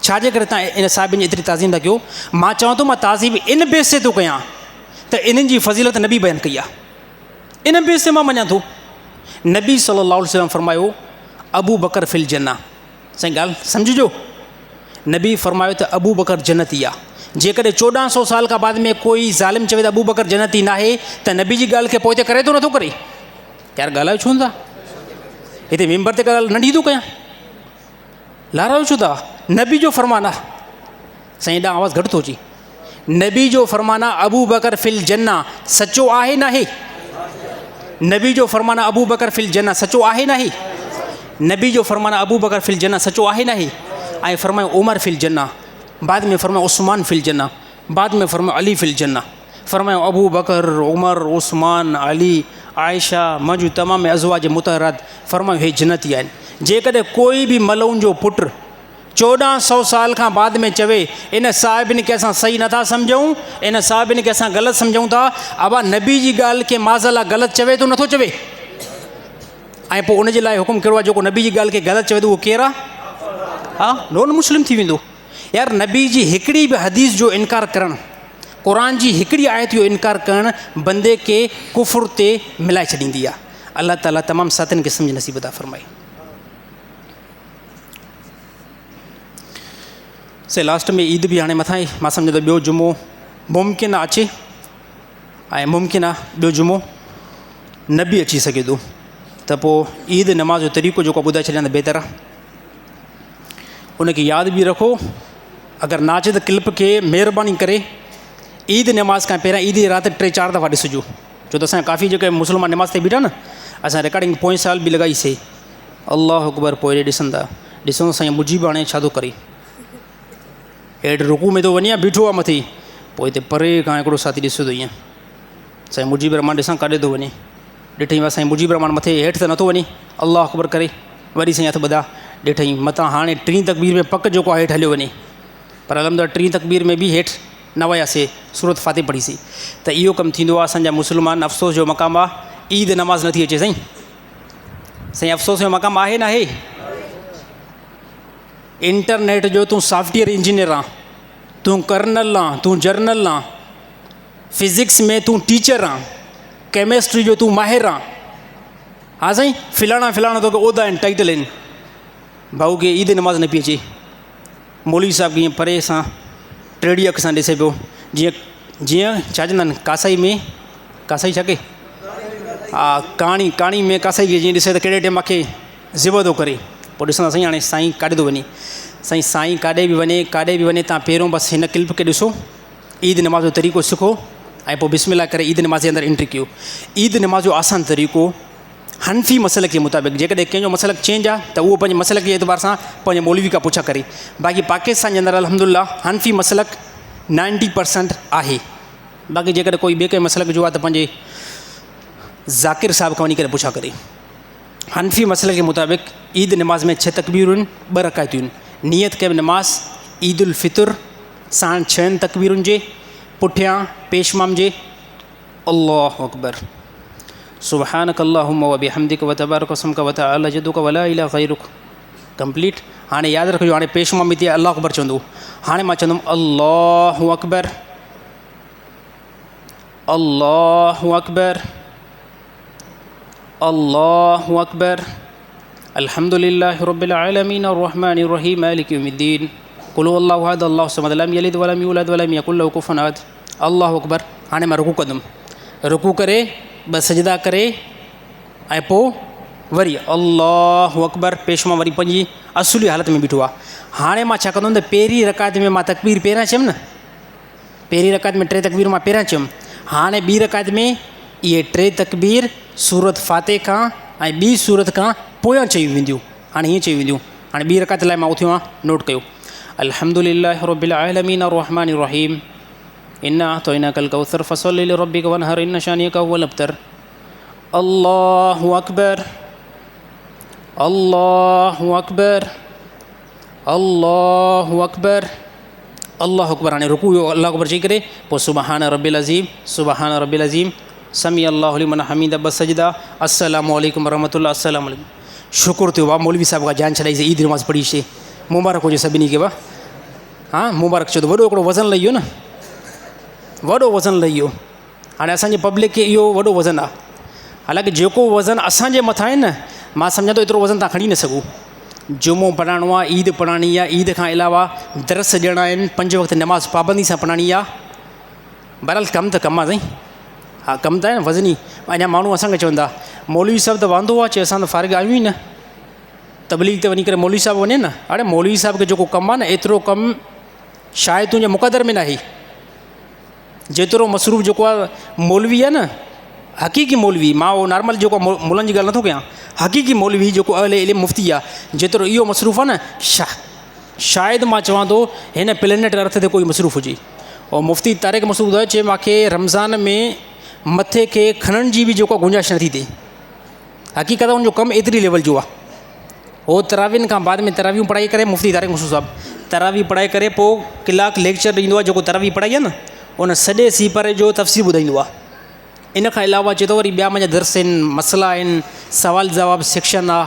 ڇا جي ڪري تان ان صحابين جي ايتري تعظيم ٿا ڪيو؟ مان چوان ٿو مان تعظيم ان بيس تي ٿو ڪيان ته انهن جي فضيلت نبي بيان ڪئي آ، ان بيس تي مان مڃان ٿو. نبي صلي الله عليه وسلم فرمايو ابوبڪر في الجنه. سائين ڳالهه سمجهجو، نبي فرمايو ته ابوبڪر جنتي آ. جيڪڏهن 14 سو سال کان بعد ۾ ڪوئي ظالم چوي ته ابوبڪر جنتي ناهي ته نبي جي ڳالهه کي پوئتي ڪري ٿو نٿو ڪري؟ يار ڳالهايو ڇو نٿا؟ هتي ممبر تي ڳالهه ننڍي ٿو ڪيان، لارايو ڇو ٿا؟ نبي جو فرمان آ. سائين ڏانهن آواز گهٽ ٿو اچي. نبي جو فرمان آ ابوبڪر في الجنه، سچو آهي ناهي؟ نبي جو فرمان آ ابوبڪر في الجنه، سچو آهي ناهي؟ نبي جو فرمان آ ابوبڪر في الجنه، سچو آهي ناهي؟ ۽ فرمايو عمر في الجنه، بعد ۾ فرمايو عثمان في الجنه، بعد ۾ فرمايو علي في الجنه. فرمايو ابوبڪر، عمر، عثمان، علي، عائشه، منهنجون تمام ازواج مطهرات، فرمايو هي جنتي آهن. جيڪڏهن ڪوئي به ملعون جو پٽ 14 سئو سال کان بعد ۾ چوي ان صاحبن کي اسان صحيح نٿا سمجهون، ان صاحبن کي اسان غلط سمجهون ٿا، ابا نبي جي ڳالهه کي معاذ الله غلط چوي ٿو نٿو چوي؟ ۽ پوء ان جي لاء حڪم ڪهڙو آهي جيڪو نبي جي ڳالهه کي غلط چوي ٿو اهو ڪير آهي؟ ها نون مسلم ٿي ويندو. يار نبي جي هڪڙي به حديث جو انڪار ڪرڻ، قرآن جي هڪڙي آيت جو انڪار ڪرڻ بندي کي ڪفر تي ملائي ڇڏيندي آهي. الله تعالي تمام ساتين کي سمجھ نصيب عطا فرمائي. سي لاسٽ ۾ عيد به هاڻي مٿان آئي، مان سمجهان ٿو ٻيو جمعو ممڪن آ اچي ۽ ممڪن آ ٻيو جمعو نه به اچي سگهي ٿو ته پوء عيد نماز جو طريقو جيڪو ٻڌائي ڇڏيان ته بهتر آ. ان کي ياد به رکو اگر نه اچي ته ڪلپ کي مهرباني ڪري عيد نماز کان پهريان عيد جي رات ٽي چار دفعا ڏسجو ڇو ته اسان ڪافي جيڪي مسلمان نماز تي بيٺا نه اسان رڪارڊنگ پوئين سال به لڳائي سي الله اڪبر پوء ڏسندا ڏسو سائين مجيب هاڻي ڇا ٿو ڪري هيٺ رڪوع ۾ ٿو وڃي يا بيٺو آهي مٿي پوء هتي پري کان هڪڙو ساٿي ڏسي ٿو ائين سائين مجيب الرحمان ڏسان ڪاڏي ٿو وڃي ڏٺئي وا سائين مجيب الرحمان مٿي هيٺ ته نٿو وڃي الله اڪبر ڪري وري سائين هٿ ٻڌا ڏٺئي متان هاڻي ٽين تڪبير ۾ پڪ جيڪو آهي هيٺ هليو وڃي پر الحمد لله ٽين تڪبير ۾ به هيٺ نه وياسي سورت فاتح پڙهيسي ته اهو ڪم ٿيندو آهي اسانجا مسلمان افسوس جو مقام آهي عيد نماز نٿي اچي سائين سائين افسوس جو مقام آهي ناهي انٽرنيٽ جو تون سافٽويئر انجنيئر آن تون ڪرنل آن تون جرنل آن فزڪس ۾ تون ٽيچر آن ڪيمسٽري جو تون ماهر آن ها سائين فلاڻا فلاڻا توکي عهدا آهن ٽائيٽل آهن ڀائو کي عيد نماز نه پئي اچي مولوي صاحب کي پري سان ٽيڙي اک سان ڏسي پيو جيئن جيئن ڇا چوندا آهن ڪاسائي ۾ ڪاسائي ڇا ڪي ها ڪاڻي ڪاڻي ۾ ڪاسائي کي جيئن ڏسي ته ڪهڙي ٽيم کي ذبح ٿو ڪري پوء ڏسندا سائين هاڻي سائين ڪاڏي ٿو وڃي سائين سائين ڪاڏي به وڃي ڪاڏي به وڃي تان پهريون بس هن ڪلپ کي ڏسو عيد نماز جو طريقو سکو ۽ پوء بسم الله ڪري عيد نماز جي اندر انٽري ڪيو عيد نماز جو آسان طريقو حنفي مسلڪ جي مطابق جيڪڏهن ڪنهن جو مسلڪ چينج آهي ته اهو پنهنجي مسلڪ جي اعتبار سان پنهنجي مولوي کان پڇا ڪري باقي پاڪستان جي اندر الحمد لله حنفي مسلڪ 90% آهي باقي جيڪڏهن ڪوئي ٻئي ڪنهن مسلڪ جو آهي ته پنهنجي ذاڪر صاحب کان وڃي ڪري پڇا ڪري حنفي مسلڪ جي مطابق عيد نماز ۾ ڇهه تڪبيرون ٻه رڪعتون نيت ڪيم نماز عيد الفطر ساڻ ڇهن تڪبيرن جي پٺيان پيشمام جي الله اڪبر سبحانك اللهم وبحمدك وتبارك اسمك وتعالى جدك ولا اله غيرك ڪمپليٽ هاڻي ياد رکجو هاڻي پيشمام تي الله اڪبر چوندو هاڻي مان چوندم الله اڪبر الله اڪبر الله اڪبر الحمد لله رب العالمين الرحمن الرحيم مالك يوم الدين قل هو الله احد الله الصمد لم يلد ولم يولد ولم يكن له كفوا احد الله اڪبر هاڻي مان رڪوع ڪندم رڪوع ڪري ٻه سجدا ڪري ۽ پوء وري الله اڪبر پيش مان وري پنهنجي اصولي حالت ۾ بيٺو آهي هاڻي مان ڇا ڪندم ته پهرين رڪعت ۾ مان تڪبير پهريان چيم نه پهرين رڪعت ۾ ٽي تڪبيرون مان پهريان چيم، هاڻي ٻي رڪعت ۾ اهي ٽي تڪبير سورت فاتح کان ۽ ٻي سورت کان پويان چيون وينديون. هاڻي هيئن چيون وينديون. هاڻي ٻي رڪعت لاء مان اٿيو آهيان، نوٽ ڪيو. الحمد لله رب العالمين الرحمن الرحيم انا اعطيناك الكوثر فصل لربك وانحر ان شانئك هو الابتر الله اڪبر الله اڪبر الله اڪبر الله اڪبر هاڻي رڪوع جو الله اڪبر چئي ڪري پوء سبحان رب العظيم سبحان رب العظيم سميع الله لمن حميده ٻه سجدا السلام عليڪم ورحمة الله السلام عليڪم شڪر ٿيو واهه مولوي صاحب کان جان ڇڏائي سي عيد نماز پڙهي سي مبارڪ هجي سڀني کي واهه ها مبارڪ چئو ته وڏو هڪڙو وزن لهي ويو نه وڏو وزن لهي ويو هاڻي اسان جي پبلڪ کي اهو وڏو وزن آهي حالانڪه جيڪو وزن اسان جي مٿان آهي نه مان سمجهان ٿو ايترو وزن تان کڻي نه سگهو جمعو پڙهائڻو آهي عيد پڙهائڻي آهي عيد کان علاوه درس ڏيڻا آهن پنج وقت نماز پابندي سان پڙهائڻي آهي بهرحال ڪم ته ڪم آهي سائين ها ڪم ته آهي وزني اڃا ماڻهو اسانکي چوندا مولوي صاحب ته واندو آهي چي اسان ته فارغ آهيون ئي نه تبليغ تي وڃي ڪري مولوي صاحب وڃي نه اڙي مولوي صاحب کي جيڪو ڪم آهي نه ايترو ڪم شايد تنهنجي مقدر ۾ ناهي جيترو مصروف جيڪو آهي مولوي آهي نه حقيقي مولوي مان اهو نارمل جيڪو ملن جي ڳالهه نٿو ڪيان حقيقي مولوي جيڪو اهل علم مفتي آهي جيترو اهو مصروف آهي نه شايد مان چوان ٿو هن پلينيٽ ارٿ تي ڪوئي مصروف هجي. او مفتي طارق مسعود ٻڌايو چي مانکي رمضان ۾ مٿي کي کڻڻ جي به جيڪو گنجائش نٿي ٿئي. حقيقت ان جو ڪم ايتري ليول جو آ. هو تراوين کان بعد ۾ تراويون پڙهائي ڪري مفتي طارق مسعود صاحب تراوي پڙهائي ڪري پوء ڪلاڪ ليڪچر ڏيندو آ جيڪو تراوي پڙهائي آ نه ان سڄي سيپاري جو تفسير ٻڌائيندو آ. ان کان علاوه چئي ٿو وري ٻيا منهنجا درس آهن مسئلا آهن سوال جواب سيڪشن آ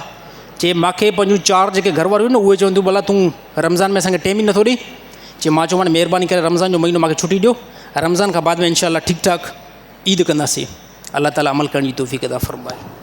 چي مانکي پنهنجون چار جيڪي گهر واريون آهن نه اهي چون ٿيون ڀلا تون رمضان ۾ اسانکي ٽيم ئي نٿو ڏئي چي مان چيومان مهرباني ڪري رمضان جو مهينو مانکي ڇٽي ڏيو رمضان کان بعد ۾ انشاء الله ٺيڪ ٺاڪ عيد ڪنداسين الله تعالي عمل ڪرڻ جي توفيق عطا فرمائي.